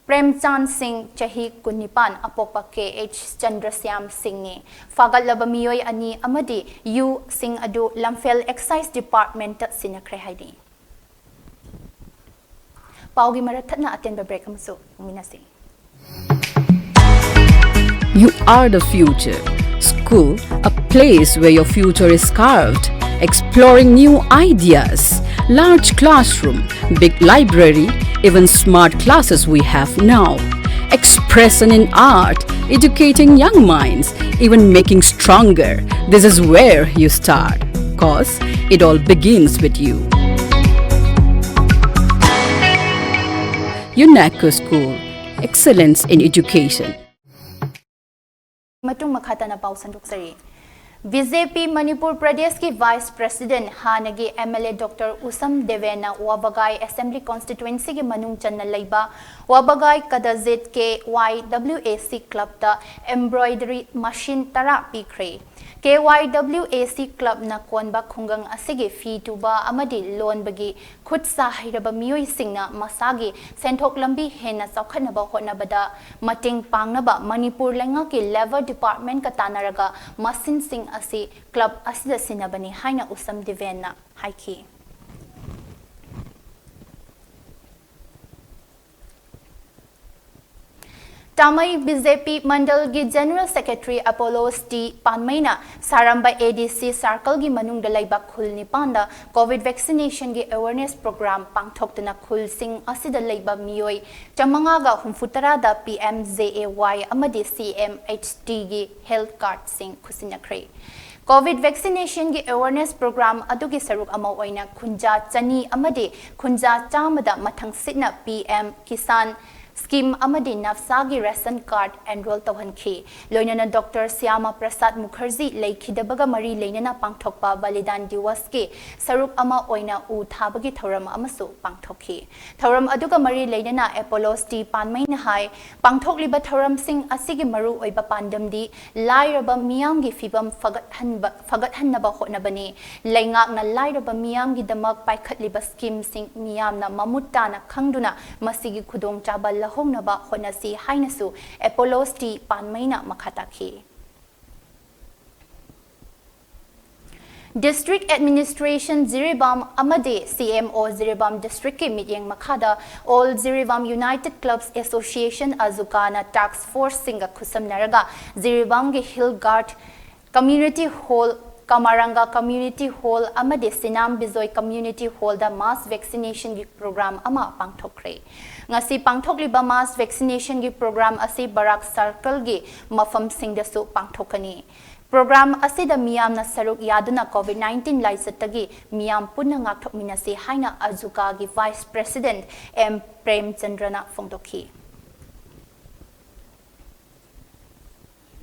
ꯄ꯭ꯔꯦꯝꯆꯥꯟ ꯁꯤꯡ, ꯆꯍꯤ ꯀꯨꯟꯅꯤꯄꯥꯟ, ꯑꯄꯣꯛꯄ ꯀꯦ ꯑꯩꯆ ꯆꯟꯗ꯭ꯔꯁ꯭ꯌꯥꯝ ꯁꯤꯡꯅꯤ꯫ ꯐꯥꯒꯠꯂꯕ ꯃꯤꯑꯣꯏ ꯑꯅꯤ ꯑꯃꯗꯤ ꯌꯨ ꯁꯤꯡ ꯑꯗꯨ ꯂꯝꯐꯦꯜ ꯑꯦꯛꯁꯥꯏꯖ ꯗꯤꯄꯥꯔꯠꯃꯦꯟꯇ ꯁꯤꯟꯅꯈ꯭ꯔꯦ ꯍꯥꯏꯔꯤ꯫ ꯄꯥꯎꯒꯤ ꯃꯔꯛ ꯊꯠꯅ ꯑꯇꯦꯟꯕ ꯕ꯭ꯔꯦꯛ ꯑꯃꯁꯨ ꯌꯦꯡꯃꯤꯟꯅꯁꯤ꯫ You are the future. School, a place where your future is carved. Exploring new ideas. Large classroom, big library, even smart classes we have now. Expression in art, educating young minds, even making stronger. This is where you start. Cause it all begins with you. UNACO School, excellence in education. ꯃꯇꯨꯡ ꯃꯈꯥ ꯇꯥꯅ ꯄꯥꯎ ꯁꯟꯗꯣꯛꯆꯔꯤ꯫ BJP Manipur ꯄ꯭ꯔꯗꯦꯁꯀꯤ vice president ꯍꯥꯟꯅꯒꯤ MLA doctor ꯎꯁꯝ ꯗꯦꯕꯦꯟꯅ ꯋꯥꯕꯒꯥꯏ assembly ꯀꯣꯟꯁꯇꯤꯇ꯭ꯋꯦꯟꯁꯤꯒꯤ ꯃꯅꯨꯡ ꯆꯟꯅ ꯂꯩꯕ ꯋꯥꯕꯒꯥꯏ ꯀꯗꯖꯤꯠ KYWAC ꯀ꯭ꯂꯕꯇ embroidery machine ꯇꯔꯥ ꯄꯤꯈ꯭ꯔꯦ꯫ KYWAC ꯀ꯭ꯂꯕꯅ ꯀꯣꯟꯕ ꯈꯨꯡꯒꯪ ꯑꯁꯤꯒꯤ ꯐꯤ ꯇꯨꯕ ꯑꯃꯗꯤ ꯂꯣꯟꯕꯒꯤ ꯈꯨꯠ ꯁꯥ ꯍꯩꯔꯕ ꯃꯤꯑꯣꯏꯁꯤꯡꯅ ꯃꯁꯥꯒꯤ ꯁꯦꯟꯊꯣꯛ ꯂꯝꯕꯤ ꯍꯦꯟꯅ ꯆꯥꯎꯈꯠꯅꯕ ꯍꯣꯠꯅꯕꯗ ꯃꯇꯦꯡ ꯄꯥꯡꯅꯕ ꯃꯅꯤꯄꯨꯔ ꯂꯩꯉꯥꯛꯀꯤ ꯂꯦꯕꯔ ꯗꯤꯄꯥꯔꯠꯃꯦꯟꯠꯀ ꯇꯥꯟꯅꯔꯒ ꯃꯁꯤꯟꯁꯤꯡ ꯑꯁꯤ ꯀ꯭ꯂꯕ ꯑꯁꯤꯗ ꯁꯤꯟꯅꯕꯅꯤ ꯍꯥꯏꯅ ꯎꯁꯝ ꯗꯤꯕꯦꯟꯅ ꯍꯥꯏꯈꯤ꯫ ꯇꯥꯃꯩ ꯕꯤ ꯖꯦ ꯄꯤ ꯃꯟꯗꯜꯒꯤ ꯖꯦꯅꯔꯦꯜ ꯁꯦꯀ꯭ꯔꯦꯇꯔꯤ ꯑꯦꯄꯣꯂꯣꯁ ꯇꯤ ꯄꯥꯟꯃꯩꯅ ꯁꯥꯔꯝꯕ ꯑꯦ ꯗꯤ ꯁꯤ ꯁꯥꯔꯀꯜꯒꯤ ꯃꯅꯨꯡꯗ ꯂꯩꯕ ꯈꯨꯜ ꯅꯤꯄꯥꯟꯗ ꯀꯣꯚꯤꯗ ꯚꯦꯛꯁꯤꯅꯦꯁꯟꯒꯤ ꯑꯦꯋꯦꯔꯅꯦꯁ ꯄ꯭ꯔꯣꯒ꯭ꯔꯥꯝ ꯄꯥꯡꯊꯣꯛꯇꯨꯅ ꯈꯨꯜꯁꯤꯡ ꯑꯁꯤꯗ ꯂꯩꯕ ꯃꯤꯑꯣꯏ ꯆꯥꯃꯉꯥꯒ ꯍꯨꯝꯐꯨꯇꯔꯥꯗ ꯄꯤ ꯑꯦꯝ ꯖꯦ ꯑꯦ ꯋꯥꯏ ꯑꯃꯗꯤ ꯁꯤ ꯑꯦꯝ ꯑꯩꯆ ꯗꯤꯒꯤ ꯍꯦꯜꯊ ꯀꯥꯔꯗꯁꯤꯡ ꯈꯨꯠꯁꯤꯟꯅꯈ꯭ꯔꯦ꯫ ꯀꯣꯚꯤꯗ ꯚꯦꯛꯁꯤꯅꯦꯁꯟꯒꯤ ꯑꯦꯋꯦꯔꯅꯦꯁ ꯄ꯭ꯔꯣꯒ꯭ꯔꯥꯝ ꯑꯗꯨꯒꯤ ꯁꯔꯨꯛ ꯑꯃ ꯑꯣꯏꯅ ꯈꯨꯟꯖꯥ ꯆꯅꯤ ꯑꯃꯗꯤ ꯈꯨꯟꯖꯥ ꯆꯥꯝꯃꯗ ꯃꯊꯪꯁꯤꯠꯅ ꯄꯤ ꯑꯦꯝ ꯀꯤꯁꯥꯟ ꯁ꯭ꯀꯤꯝ ꯑꯃꯗꯤ ꯅꯥꯐꯁꯥꯒꯤ ꯔꯦꯁꯟ ꯀꯥꯔꯗ ꯑꯦꯟꯔꯣꯜ ꯇꯧꯍꯟꯈꯤ꯫ ꯂꯣꯏꯅꯅ ꯗꯣꯛꯇꯔ ꯁ꯭ꯌꯥꯃꯥ ꯄ꯭ꯔꯁꯥꯗ ꯃꯨꯈꯔꯖꯤ ꯂꯩꯈꯤꯗꯕꯒ ꯃꯔꯤ ꯂꯩꯅꯅ ꯄꯥꯡꯊꯣꯛꯄ ꯕꯂꯤꯗꯥꯟ ꯗꯤꯋꯁꯀꯤ ꯁꯔꯨꯛ ꯑꯃ ꯑꯣꯏꯅ ꯎ ꯊꯥꯕꯒꯤ ꯊꯧꯔꯝ ꯑꯃꯁꯨ ꯄꯥꯡꯊꯣꯛꯈꯤ꯫ ꯊꯧꯔꯝ ꯑꯗꯨꯒ ꯃꯔꯤ ꯂꯩꯅꯅ ꯑꯦꯄꯣꯂꯣꯁ ꯇꯤ ꯄꯥꯟꯃꯩꯅ ꯍꯥꯏ, ꯄꯥꯡꯊꯣꯛꯂꯤꯕ ꯊꯧꯔꯝꯁꯤꯡ ꯑꯁꯤꯒꯤ ꯃꯔꯨꯑꯣꯏꯕ ꯄꯥꯟꯗꯝꯗꯤ ꯂꯥꯏꯔꯕ ꯃꯤꯌꯥꯝꯒꯤ ꯐꯤꯚꯝ ꯐꯒꯠꯍꯟꯕ, ꯐꯒꯠꯍꯟꯅꯕ ꯍꯣꯠꯅꯕꯅꯤ꯫ ꯂꯩꯉꯥꯛꯅ ꯂꯥꯏꯔꯕ ꯃꯤꯌꯥꯝꯒꯤꯗꯃꯛ ꯄꯥꯏꯈꯠꯂꯤꯕ ꯁ꯭ꯀꯤꯝꯁꯤꯡ ꯃꯤꯌꯥꯝꯅ ꯃꯃꯨꯠ ꯇꯥꯅ ꯈꯪꯗꯨꯅ ꯃꯁꯤꯒꯤ ꯈꯨꯗꯣꯡꯆꯥꯕ ꯂꯧꯍꯧꯅꯕ ꯍꯣꯠꯅꯁꯤ ꯍꯥꯏꯅꯁꯨ ꯑꯦꯄꯣꯂꯣꯁ ꯇꯤ ꯄꯥꯟꯃꯩꯅ ꯃꯈꯥ ꯇꯥꯈꯤ꯫ ꯗꯤꯁꯇ꯭ꯔꯤꯛ ꯑꯦꯗꯃꯤꯅꯤꯁꯇ꯭ꯔꯦꯁꯟ ꯖꯤꯔꯤꯕꯥꯝ ꯑꯃꯗꯤ ꯁꯤ ꯑꯦꯝ ꯑꯣ ꯖꯤꯔꯤꯕꯥꯝ ꯗꯤꯁꯇ꯭ꯔꯤꯛꯀꯤ ꯃꯤꯠꯌꯦꯡ ꯃꯈꯥꯗ all Jiribam united clubs association, ꯑꯖꯨꯀꯥꯅ ꯇꯥꯛꯁ ꯐꯣꯔꯁꯁꯤꯡꯒ ꯈꯨꯠꯁꯝꯅꯔꯒ ꯖꯤꯔꯤꯕꯥꯝꯒꯤ ꯍꯤꯜ ꯒꯥꯔꯗ ꯀꯝꯃ꯭ꯌꯨꯅꯤꯇꯤ ꯍꯣꯜ, ꯀꯃꯥꯔꯪꯒ ꯀꯝꯃ꯭ꯌꯨꯅꯤꯇꯤ ꯍꯣꯜ ꯑꯃꯗꯤ ꯁꯤꯅꯥꯝ ꯕꯤꯖꯣꯏ ꯀꯝꯃ꯭ꯌꯨꯅꯤꯇꯤ ꯍꯣꯜꯗ ꯃꯥꯁ ꯚꯦꯛꯁꯤꯅꯦꯁꯟꯒꯤ ꯄ꯭ꯔꯣꯒ꯭ꯔꯥꯝ ꯑꯃ ꯄꯥꯡꯊꯣꯛꯈ꯭ꯔꯦ꯫ ꯉꯁꯤ ꯄꯥꯡꯊꯣꯛꯂꯤꯕ ꯃꯥꯁ ꯚꯦꯛꯁꯤꯅꯦꯁꯟꯒꯤ ꯄ꯭ꯔꯣꯒ꯭ꯔꯥꯝ ꯑꯁꯤ ꯕꯔꯥꯛ ꯁꯥꯔꯀꯜꯒꯤ ꯃꯐꯝꯁꯤꯡꯗꯁꯨ ꯄꯥꯡꯊꯣꯛꯀꯅꯤ꯫ ꯄ꯭ꯔꯣꯒ꯭ꯔꯥꯝ ꯑꯁꯤꯗ ꯃꯤꯌꯥꯝꯅ ꯁꯔꯨꯛ ꯌꯥꯗꯨꯅ ꯀꯣꯚꯤꯗ ꯅꯥꯏꯟꯇꯤꯟ ꯂꯥꯏꯆꯠꯇꯒꯤ ꯃꯤꯌꯥꯝ ꯄꯨꯟꯅ ꯉꯥꯛꯊꯣꯛꯃꯤꯟꯅꯁꯤ ꯍꯥꯏꯅ ꯑꯖꯨꯀꯥꯒꯤ ꯚꯥꯏꯁ ꯄ꯭ꯔꯦꯁꯤꯗꯦꯟꯠ ꯑꯦꯝ ꯄ꯭ꯔꯦꯝꯆꯟꯗ꯭ꯔꯅ ꯐꯣꯡꯗꯣꯛꯈꯤ꯫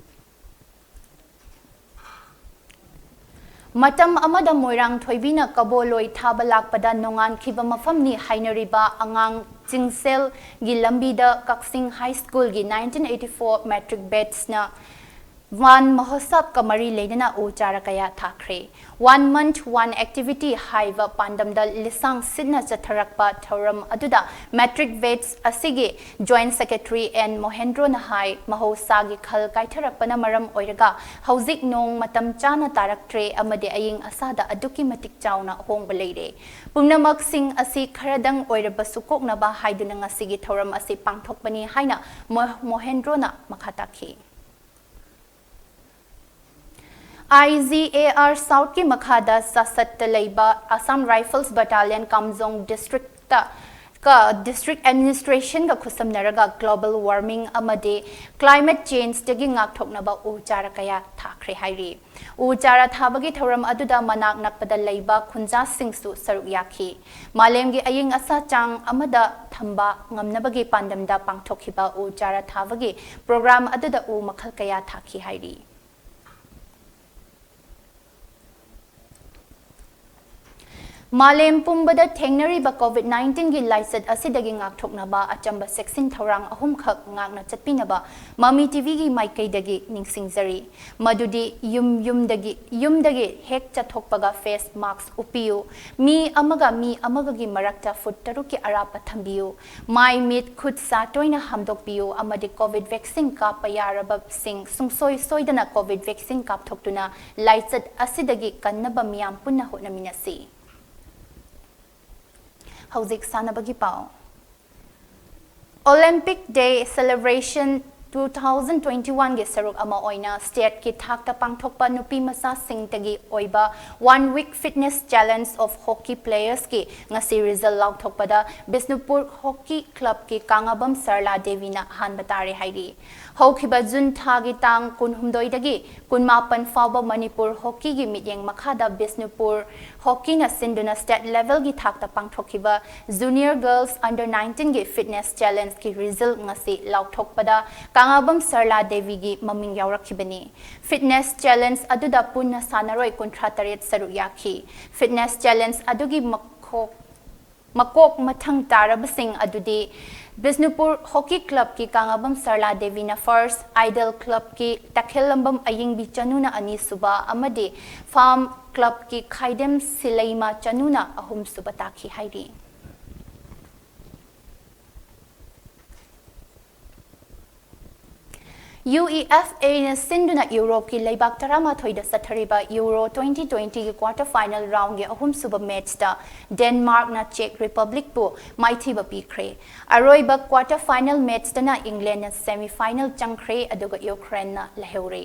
ꯃꯇꯝ ꯑꯃꯗ ꯃꯣꯏꯔꯥꯡ ꯊꯣꯏꯕꯤꯅ ꯀꯕꯣꯂꯣꯏ ꯊꯥꯕ ꯂꯥꯛꯄꯗ ꯅꯣꯡꯉꯥꯟꯈꯤꯕ ꯃꯐꯝꯅꯤ ꯍꯥꯏꯅꯔꯤꯕ ꯑꯉꯥꯡ ꯆꯤꯡꯁꯦꯜꯒꯤ ꯂꯝꯕꯤꯗ ꯀꯛꯆꯤꯡ ꯍꯥꯏ ꯁ꯭ꯀꯨꯜꯒꯤ ꯅꯥꯏꯟꯇꯤꯟ ꯑꯩꯠꯇꯤ ꯐꯣꯔ ꯃꯦꯇ꯭ꯔꯤꯛ ꯕꯦꯠꯁꯅ ꯋꯥꯟ ꯃꯍꯣꯠꯁꯕꯀ ꯃꯔꯤ ꯂꯩꯅꯅ ꯎ ꯆꯥꯔꯥ ꯀꯌꯥ ꯊꯥꯈ꯭ꯔꯦ꯫ One Month One Activity ꯍꯥꯏꯕ ꯄꯥꯟꯗꯝꯗ ꯂꯤꯁꯥꯡ ꯁꯤꯠꯅ ꯆꯠꯊꯔꯛꯄ ꯊꯧꯔꯝ ꯑꯗꯨꯗ ꯃꯦꯇ꯭ꯔꯤꯛ ꯕꯦꯠꯆ ꯑꯁꯤꯒꯤ ꯖꯣꯏꯟꯠ ꯁꯦꯀ꯭ꯔꯦꯇꯔꯤ ꯑꯦꯟ ꯃꯣꯍꯦꯟꯗ꯭ꯔꯣꯅ ꯍꯥꯏ, ꯃꯍꯧꯁꯥꯒꯤ ꯈꯜ ꯀꯥꯏꯊꯔꯛꯄꯅ ꯃꯔꯝ ꯑꯣꯏꯔꯒ ꯍꯧꯖꯤꯛ ꯅꯣꯡ ꯃꯇꯝ ꯆꯥꯅ ꯇꯥꯔꯛꯇ꯭ꯔꯦ ꯑꯃꯗꯤ ꯑꯏꯪ ꯑꯁꯥꯗ ꯑꯗꯨꯛꯀꯤ ꯃꯇꯤꯛ ꯆꯥꯎꯅ ꯑꯍꯣꯡꯕ ꯂꯩꯔꯦ꯫ ꯄꯨꯝꯅꯃꯛꯁꯤꯡ ꯑꯁꯤ ꯈꯔꯗꯪ ꯑꯣꯏꯔꯕꯁꯨ ꯀꯣꯛꯅꯕ ꯍꯥꯏꯗꯨꯅ ꯉꯁꯤꯒꯤ ꯊꯧꯔꯝ ꯑꯁꯤ ꯄꯥꯡꯊꯣꯛꯄꯅꯤ ꯍꯥꯏꯅ ꯃꯣ-, ꯃꯣꯍꯦꯟꯗ꯭ꯔꯣꯅ ꯃꯈꯥ ꯇꯥꯈꯤ꯫ ꯑꯥꯏ ꯖꯤ ꯑꯦ ꯑꯥꯔ ꯁꯥꯎꯠꯀꯤ ꯃꯈꯥꯗ ꯆꯥꯁꯠꯇ ꯂꯩꯕ ꯑꯁꯥꯝ ꯔꯥꯏꯐꯜꯁ ꯕꯠꯇꯥꯂꯤꯌꯟ ꯀꯥꯝꯖꯣꯡ ꯗꯤꯁꯇ꯭ꯔꯤꯛꯇ ꯀ ꯗꯤꯁꯇ꯭ꯔꯤꯛ ꯑꯦꯗꯃꯤꯅꯤꯁꯇ꯭ꯔꯦꯁꯟꯒ ꯈꯨꯠꯁꯝꯅꯔꯒ ꯒ꯭ꯂꯣꯕꯜ ꯋꯥꯔꯃꯤꯡ ꯑꯃꯗꯤ ꯀ꯭ꯂꯥꯏꯃꯦꯠ ꯆꯦꯟꯖꯇꯒꯤ ꯉꯥꯛꯊꯣꯛꯅꯕ ꯎ ꯆꯥꯔꯥ ꯀꯌꯥ ꯊꯥꯈ꯭ꯔꯦ ꯍꯥꯏꯔꯤ꯫ ꯎ ꯆꯥꯔꯥ ꯊꯥꯕꯒꯤ ꯊꯧꯔꯝ ꯑꯗꯨꯗ ꯃꯅꯥꯛ ꯅꯛꯄꯗ ꯂꯩꯕ ꯈꯨꯟꯖꯥꯁꯤꯡꯁꯨ ꯁꯔꯨꯛ ꯌꯥꯈꯤ꯫ ꯃꯥꯂꯦꯝꯒꯤ ꯑꯏꯪ ꯑꯁꯥ ꯆꯥꯡ ꯑꯃꯗ ꯊꯝꯕ ꯉꯝꯅꯕꯒꯤ ꯄꯥꯟꯗꯝꯗ ꯄꯥꯡꯊꯣꯛꯈꯤꯕ ꯎ ꯆꯥꯔꯥ ꯊꯥꯕꯒꯤ ꯄ꯭ꯔꯣꯒ꯭ꯔꯥꯝ ꯑꯗꯨꯗ ꯎ ꯃꯈꯜ ꯀꯌꯥ ꯊꯥꯈꯤ ꯍꯥꯏꯔꯤ꯫ ꯃꯥꯂꯦꯝ ꯄꯨꯝꯕꯗ ꯊꯦꯡꯅꯔꯤꯕ ꯀꯣꯚꯤꯗ ꯅꯥꯏꯟꯇꯤꯟꯒꯤ ꯂꯥꯏꯆꯠ ꯑꯁꯤꯗꯒꯤ ꯉꯥꯛꯊꯣꯛꯅꯕ ꯑꯆꯝꯕ ꯆꯦꯛꯁꯤꯟ ꯊꯧꯔꯥꯡ ꯑꯍꯨꯝꯈꯛ ꯉꯥꯛꯅ ꯆꯠꯄꯤꯅꯕ ꯃꯃꯤ ꯇꯤꯚꯤꯒꯤ ꯃꯥꯏꯀꯩꯗꯒꯤ ꯅꯤꯡꯁꯤꯡꯖꯔꯤ꯫ ꯃꯗꯨꯗꯤ ꯌꯨꯝ ꯌꯨꯝꯗꯒꯤ, ꯌꯨꯝꯗꯒꯤ ꯍꯦꯛ ꯆꯠꯊꯣꯛꯄꯒ ꯐꯦꯁ ꯃꯥꯛꯁ ꯎꯞꯄꯤꯌꯨ, ꯃꯤ ꯑꯃꯒ ꯃꯤ ꯑꯃꯒꯒꯤ ꯃꯔꯛꯇ ꯐꯨꯠ ꯇꯔꯨꯛꯀꯤ ꯑꯔꯥꯞꯄ ꯊꯝꯕꯤꯌꯨ, ꯃꯥꯏ ꯃꯤꯠ ꯈꯨꯠ ꯁꯥ ꯇꯣꯏꯅ ꯍꯥꯝꯗꯣꯛꯄꯤꯌꯨ ꯑꯃꯗꯤ ꯀꯣꯚꯤꯗ ꯚꯦꯛꯁꯤꯟ ꯀꯥꯞꯄ ꯌꯥꯔꯕꯁꯤꯡ ꯁꯨꯡꯁꯣꯏ ꯁꯣꯏꯗꯅ ꯀꯣꯚꯤꯗ ꯚꯦꯛꯁꯤꯟ ꯀꯥꯞꯊꯣꯛꯇꯨꯅ ꯂꯥꯏꯆꯠ ꯑꯁꯤꯗꯒꯤ ꯀꯟꯅꯕ ꯃꯤꯌꯥꯝ ꯄꯨꯟꯅ ꯍꯣꯠꯅꯃꯤꯟꯅꯁꯤ꯫ ꯍꯧꯖꯤꯛ ꯁꯥꯟꯅꯕꯒꯤ ꯄꯥꯎ꯫ Olympic Day Celebration two thousand twenty-one ꯒꯤ ꯁꯔꯨꯛ ꯑꯃ ꯑꯣꯏꯅ ꯁ꯭ꯇꯦꯠꯀꯤ ꯊꯥꯛꯇ ꯄꯥꯡꯊꯣꯛꯄ ꯅꯨꯄꯤ ꯃꯆꯥꯁꯤꯡꯇꯒꯤ ꯑꯣꯏꯕ One Week Fitness Challenge of Hockey Players ꯀꯤ ꯉꯁꯤ ꯔꯤꯖꯜ ꯂꯥꯎꯊꯣꯛꯄꯗ ꯕꯤꯁꯅꯨꯄꯨꯔ ꯍꯣꯀꯤ ꯀ꯭ꯂꯕꯀꯤ ꯀꯥꯉꯥꯕꯝ ꯁꯔꯂꯥ ꯗꯦꯕꯤꯅ ꯑꯍꯥꯟꯕ ꯇꯥꯔꯦ ꯍꯥꯏꯔꯤ꯫ ꯍꯧꯈꯤꯕ ꯖꯨꯟ ꯊꯥꯒꯤ ꯇꯥꯡ ꯀꯨꯟꯍꯨꯝꯗꯣꯏꯗꯒꯤ ꯀꯨꯟꯃꯥꯄꯟ ꯐꯥꯎꯕ ꯃꯅꯤꯄꯨꯔ ꯍꯣꯀꯤꯒꯤ ꯃꯤꯠꯌꯦꯡ ꯃꯈꯥꯗ ꯕꯤꯁꯅꯨꯄꯨꯔ ꯍꯣꯀꯤꯅ ꯁꯤꯟꯗꯨꯅ ꯁ꯭ꯇꯦꯠ ꯂꯦꯚꯦꯜꯒꯤ ꯊꯥꯛꯇ ꯄꯥꯡꯊꯣꯛꯈꯤꯕ ꯖꯨꯅꯤꯌꯔ ꯒꯔꯜꯁ ꯑꯟꯗꯔ ꯅꯥꯏꯟꯇꯤꯟꯒꯤ ꯐꯤꯠꯅꯦꯁ ꯆꯦꯂꯦꯟꯖꯀꯤ ꯔꯤꯖꯜ ꯉꯁꯤ ꯂꯥꯎꯊꯣꯛꯄꯗ ꯀꯥꯉꯥꯕꯝ ꯁꯔꯂꯥ ꯗꯦꯕꯤꯒꯤ ꯃꯃꯤꯡ ꯌꯥꯎꯔꯛꯈꯤꯕꯅꯤ꯫ ꯐꯤꯠꯅꯦꯁ ꯆꯦꯂꯦꯟꯖ ꯑꯗꯨꯗ ꯄꯨꯟꯅ ꯁꯥꯟꯅꯔꯣꯏ ꯀꯨꯟꯊ꯭ꯔꯥ ꯇꯔꯦꯠ ꯁꯔꯨꯛ ꯌꯥꯈꯤ꯫ ꯐꯤꯠꯅꯦꯁ ꯆꯦꯂꯦꯟꯖ ꯑꯗꯨꯒꯤ ꯃꯈꯣꯛ ꯃꯀꯣꯛ ꯃꯊꯪ ꯇꯥꯔꯕꯁꯤꯡ ꯑꯗꯨꯗꯤ ꯕꯤꯁꯅꯨꯄꯨꯔ ꯍꯣꯀꯤ ꯀ꯭ꯂꯕꯀꯤ ꯀꯥꯉꯥꯕꯝ ꯁꯔꯂꯥ ꯗꯦꯕꯤꯅ ꯐꯥꯔꯁ, ꯑꯥꯏꯗꯜ ꯀ꯭ꯂꯕꯀꯤ ꯇꯈꯦꯜꯂꯝꯕꯝ ꯑꯌꯤꯡꯕꯤ ꯆꯅꯨꯅ ꯑꯅꯤꯁꯨꯕ ꯑꯃꯗꯤ ꯐꯥꯝ ꯀ꯭ꯂꯕꯀꯤ ꯈꯥꯏꯗꯦꯝ ꯁꯤꯂꯩꯃ ꯆꯅꯨꯅ ꯑꯍꯨꯝꯁꯨꯕ ꯇꯥꯈꯤ ꯍꯥꯏꯔꯤ꯫ UEFAꯅ ꯁꯤꯟꯗꯨꯅ ꯌꯨꯔꯣꯞꯀꯤ ꯂꯩꯕꯥꯛ ꯇꯔꯥꯃꯥꯊꯣꯏꯗ ꯆꯠꯊꯔꯤꯕ ꯌꯨꯔꯣ twenty twentyꯒꯤ quarter final roundꯒꯤ ꯑꯍꯨꯝꯁꯨꯕ matchꯇ ꯗꯦꯟꯃꯥꯔꯛꯅ ꯆꯦꯛ ꯔꯤꯄꯕ꯭ꯂꯤꯛꯄꯨ ꯃꯥꯏꯊꯤꯕ ꯄꯤꯈ꯭ꯔꯦ꯫ ꯑꯔꯣꯏꯕ quarter final matchꯇꯅ ꯏꯪꯂꯦꯟꯅ semi final ꯆꯪꯈ꯭ꯔꯦ, ꯑꯗꯨꯒ ꯌꯨꯀ꯭ꯔꯦꯟꯅ ꯂꯩꯍꯧꯔꯦ꯫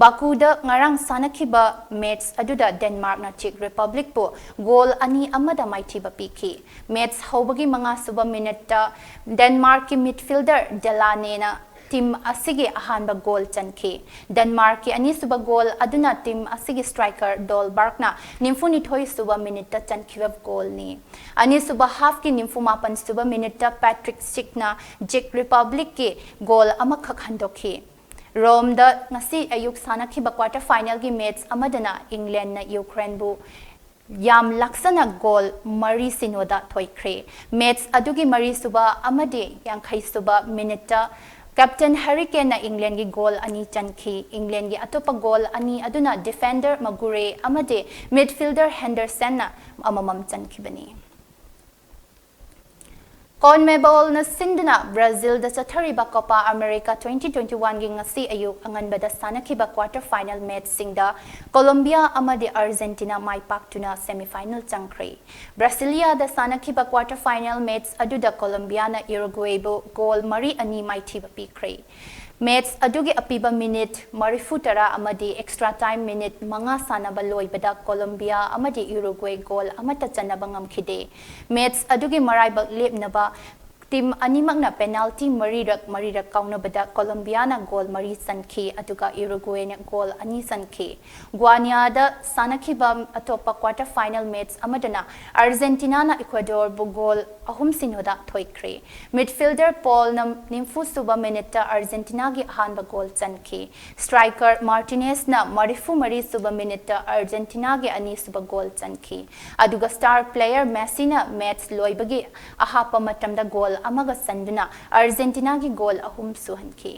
ꯕꯥꯀꯨꯗ ꯉꯔꯥꯡ ꯁꯥꯟꯅꯈꯤꯕ match ꯑꯗꯨꯗ ꯗꯦꯟꯃꯥꯔꯛꯅ ꯆꯦꯛ ꯔꯤꯄꯕ꯭ꯂꯤꯛꯄꯨ ꯒꯣꯜ ꯑꯅꯤ ꯑꯃꯗ ꯃꯥꯏꯊꯤꯕ ꯄꯤꯈꯤ꯫ Match ꯍꯧꯕꯒꯤ ꯃꯉꯥꯁꯨꯕ minuteꯇ ꯗꯦꯟꯃꯥꯔꯛꯀꯤ midfielder ꯗꯦꯂꯥꯅꯦꯅ team ꯑꯁꯤꯒꯤ ꯑꯍꯥꯟꯕ ꯒꯣꯜ ꯆꯟꯈꯤ꯫ ꯗꯦꯟꯃꯥꯔꯛꯀꯤ ꯑꯅꯤꯁꯨꯕ ꯒꯣꯜ ꯑꯗꯨꯅ team ꯑꯁꯤꯒꯤ striker ꯗꯣꯜꯕꯔꯒꯅ ꯅꯤꯐꯨꯅꯤꯊꯣꯏꯁꯨꯕ minuteꯇ ꯆꯟꯈꯤꯕ ꯒꯣꯜꯅꯤ꯫ ꯑꯅꯤꯁꯨꯕ halfꯀꯤ ꯅꯤꯐꯨꯃꯥꯄꯟꯁꯨꯕ minuteꯇ ꯄꯦꯇ꯭ꯔꯤꯛ ꯁꯤꯛꯅ ꯆꯦꯛ ꯔꯤꯄꯕ꯭ꯂꯤꯛꯀꯤ ꯒꯣꯜ ꯑꯃꯈꯛ ꯍꯟꯗꯣꯛꯈꯤ꯫ ꯔꯣꯝꯗ ꯉꯁꯤ ꯑꯌꯨꯛ ꯁꯥꯟꯅꯈꯤꯕ quarter finalꯒꯤ match ꯑꯃꯗꯅ ꯏꯪꯂꯦꯟꯅ ꯌꯨꯀ꯭ꯔꯦꯟꯕꯨ ꯌꯥꯝ ꯂꯥꯛꯁꯅ ꯒꯣꯜ ꯃꯔꯤ ꯁꯤꯅꯣꯗ ꯊꯣꯏꯈ꯭ꯔꯦ꯫ Match ꯑꯗꯨꯒꯤ ꯃꯔꯤꯁꯨꯕ ꯑꯃꯗꯤ ꯌꯥꯡꯈꯩꯁꯨꯕ minuteꯇ captain ꯍꯦꯔꯤ ꯀꯦꯟꯅ ꯏꯪꯂꯦꯟꯒꯤ ꯒꯣꯜ ꯑꯅꯤ ꯆꯟꯈꯤ꯫ ꯏꯪꯂꯦꯟꯒꯤ ꯑꯇꯣꯞꯄ ꯒꯣꯜ ꯑꯅꯤ ꯑꯗꯨꯅ defender ꯃꯒꯨꯔꯦ ꯑꯃꯗꯤ midfielder ꯍꯦꯟꯗꯔꯁꯟꯅ ꯑꯃꯃꯝ ꯆꯟꯈꯤꯕꯅꯤ꯫ CONMEBOLꯅ ꯁꯤꯟꯗꯨꯅ ꯕ꯭ꯔꯥꯖꯤꯜꯗ ꯆꯠꯊꯔꯤꯕ Copa America twenty twenty-oneꯒꯤ ꯉꯁꯤ ꯑꯌꯨꯛ ꯑꯉꯟꯕꯗ ꯁꯥꯟꯅꯈꯤꯕ quarter final matchꯁꯤꯡꯗ ꯀꯣꯂꯣꯝꯕꯤꯌꯥ ꯑꯃꯗꯤ ꯑꯥꯔꯖꯦꯟꯇꯤꯅꯥ ꯃꯥꯏ ꯄꯥꯛꯇꯨꯅ semi final ꯆꯪꯈ꯭ꯔꯦ꯫ ꯕ꯭ꯔꯥꯁꯤꯂꯤꯌꯥꯗ ꯁꯥꯟꯅꯈꯤꯕ quarter final match ꯑꯗꯨꯗ ꯀꯣꯂꯣꯝꯕꯤꯌꯥꯅ ꯌꯨꯔꯨꯒ꯭ꯋꯦꯕꯨ ꯒꯣꯜ ꯃꯔꯤ ꯑꯅꯤ ꯃꯥꯏꯊꯤꯕ ꯄꯤꯈ꯭ꯔꯦ꯫ Match ꯑꯗꯨꯒꯤ ꯑꯄꯤꯕ minute ꯃꯔꯤꯐꯨ ꯇꯔꯥ ꯑꯃꯗꯤ extra time minute ꯃꯉꯥ ꯁꯥꯟꯅꯕ ꯂꯣꯏꯕꯗ ꯀꯣꯂꯣꯝꯕꯤꯌꯥ ꯑꯃꯗꯤ ꯌꯨꯔꯨꯒ꯭ꯋꯦ ꯒꯣꯜ ꯑꯃꯠꯇ ꯆꯟꯅꯕ ꯉꯝꯈꯤꯗꯦ꯫ Match ꯑꯗꯨꯒꯤ ꯃꯔꯥꯏꯕꯛ ꯂꯦꯞꯅꯕ team ꯑꯅꯤꯃꯛꯅ penalty ꯃꯔꯤꯔꯛ ꯃꯔꯤꯔꯛ ꯀꯥꯎꯅꯕꯗ ꯀꯣꯂꯣꯝꯕꯤꯌꯥꯅ ꯒꯣꯜ ꯃꯔꯤ ꯆꯟꯈꯤ, ꯑꯗꯨꯒ ꯌꯨꯔꯨꯒ꯭ꯋꯦꯅ ꯒꯣꯜ ꯑꯅꯤ ꯆꯟꯈꯤ꯫ ꯒ꯭ꯋꯥꯅꯤꯌꯥꯗ ꯁꯥꯟꯅꯈꯤꯕ ꯑꯇꯣꯞꯄ quarter final match ꯑꯃꯗꯅ ꯑꯥꯔꯖꯦꯟꯇꯤꯅꯥꯅ ꯏꯀ꯭ꯋꯥꯗꯣꯔꯕꯨ ꯒꯣꯜ ꯑꯍꯨꯝ ꯁꯤꯅꯣꯗ ꯊꯣꯏꯈ꯭ꯔꯦ꯫ Midfielder ꯄꯣꯜꯅ ꯅꯤꯐꯨꯁꯨꯕ minuteꯇ ꯑꯥꯔꯖꯦꯟꯇꯤꯅꯥꯒꯤ ꯑꯍꯥꯟꯕ ꯒꯣꯜ ꯆꯟꯈꯤ꯫ Striker ꯃꯥꯔꯇꯤꯅꯦꯁꯅ ꯃꯔꯤꯐꯨ ꯃꯔꯤꯁꯨꯕ minuteꯇ ꯑꯥꯔꯖꯦꯟꯇꯤꯅꯥꯒꯤ ꯑꯅꯤꯁꯨꯕ ꯒꯣꯜ ꯆꯟꯈꯤ꯫ ꯑꯗꯨꯒ star player ꯃꯦꯁꯤꯅ match ꯂꯣꯏꯕꯒꯤ ꯑꯍꯥꯞꯄ ꯃꯇꯝꯗ ꯒꯣꯜ ꯑꯃꯒ ꯆꯟꯗꯨꯅ ꯑꯥꯔꯖꯦꯟꯇꯤꯅꯥꯒꯤ ꯒꯣꯜ ꯑꯍꯨꯝ ꯁꯨꯍꯟꯈꯤ꯫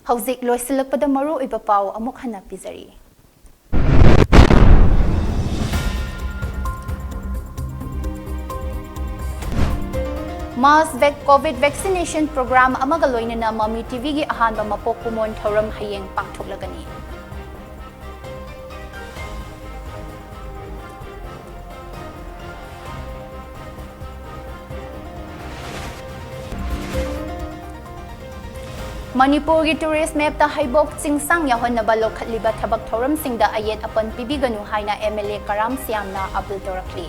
ꯍꯧꯖꯤꯛ ꯂꯣꯏꯁꯤꯜꯂꯛꯄꯗ ꯃꯔꯨꯑꯣꯏꯕ ꯄꯥꯎ ꯑꯃꯨꯛ ꯍꯟꯅ ꯄꯤꯖꯔꯤ꯫ Mass Vac-, COVID vaccination program ꯑꯃꯒ ꯂꯣꯏꯅꯅ ꯃꯃꯤ ꯇꯤꯚꯤꯒꯤ ꯑꯍꯥꯟꯕ ꯃꯄꯣꯛ ꯀꯨꯝꯑꯣꯟ ꯊꯧꯔꯝ ꯍꯌꯦꯡ ꯄꯥꯡꯊꯣꯛꯂꯒꯅꯤ꯫ ꯃꯅꯤꯄꯨꯔꯒꯤ tourist mapꯇ ꯍꯩꯕꯣꯛ ꯆꯤꯡꯁꯥꯡ ꯌꯥꯎꯍꯟꯅꯕ ꯂꯧꯈꯠꯂꯤꯕ ꯊꯕꯛ ꯊꯧꯔꯝꯁꯤꯡꯗ ꯑꯌꯦꯠ ꯑꯄꯟ ꯄꯤꯕꯤꯒꯅꯨ ꯍꯥꯏꯅ MLA ꯀꯔꯥꯝ ꯁ꯭ꯌꯥꯝꯅ appeal ꯇꯧꯔꯛꯂꯤ꯫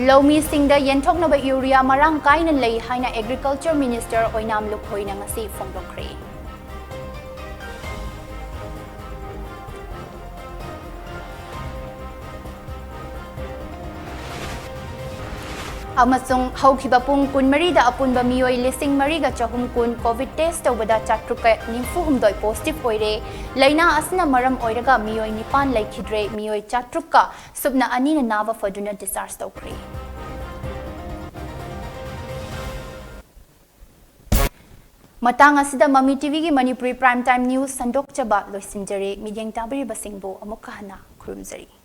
ꯂꯧꯃꯤꯁꯤꯡꯗ ꯌꯦꯟꯊꯣꯛꯅꯕ urea ꯃꯔꯥꯡ ꯀꯥꯏꯅ ꯂꯩ ꯍꯥꯏꯅ Agriculture Minister ꯑꯣꯏꯅꯥꯝ ꯂꯨꯈꯣꯏꯅ ꯉꯁꯤ ꯐꯣꯡꯗꯣꯛꯈ꯭ꯔꯦ꯫ ꯑꯃꯁꯨꯡ ꯍꯧꯈꯤꯕ ꯄꯨꯡ ꯀꯨꯟꯃꯔꯤꯗ ꯑꯄꯨꯟꯕ ꯃꯤꯑꯣꯏ ꯂꯤꯁꯤꯡ ꯃꯔꯤꯒ ꯆꯍꯨꯝ ꯀꯨꯟ COVID test ꯇꯧꯕꯗ ꯆꯥꯇ꯭ꯔꯨꯛꯀ ꯅꯤꯐꯨ ꯍꯨꯝꯗꯣꯏ positive ꯑꯣꯏꯔꯦ꯫ ꯂꯥꯏꯅꯥ ꯑꯁꯤꯅ ꯃꯔꯝ ꯑꯣꯏꯔꯒ ꯃꯤꯑꯣꯏ ꯅꯤꯄꯥꯟ ꯂꯩꯈꯤꯗ꯭ꯔꯦ, ꯃꯤꯑꯣꯏ ꯆꯥꯇ꯭ꯔꯨꯛꯀ ꯁꯨꯞꯅ ꯑꯅꯤꯅ ꯅꯥꯕ ꯐꯗꯨꯅ discharge ꯇꯧꯈ꯭ꯔꯦ꯫ ꯃꯇꯥꯡ ꯑꯁꯤꯗ ꯃꯃꯤ ꯇꯤꯚꯤꯒꯤ ꯃꯅꯤꯄꯨꯔꯤ prime time news ꯁꯟꯗꯣꯛꯆꯕ ꯂꯣꯏꯁꯤꯟꯖꯔꯦ꯫ ꯃꯤꯠꯌꯦꯡ ꯇꯥꯕꯤꯔꯤꯕꯁꯤꯡꯕꯨ ꯑꯃꯨꯛꯀ ꯍꯟꯅ ꯈꯨꯔꯨꯝꯖꯔꯤ꯫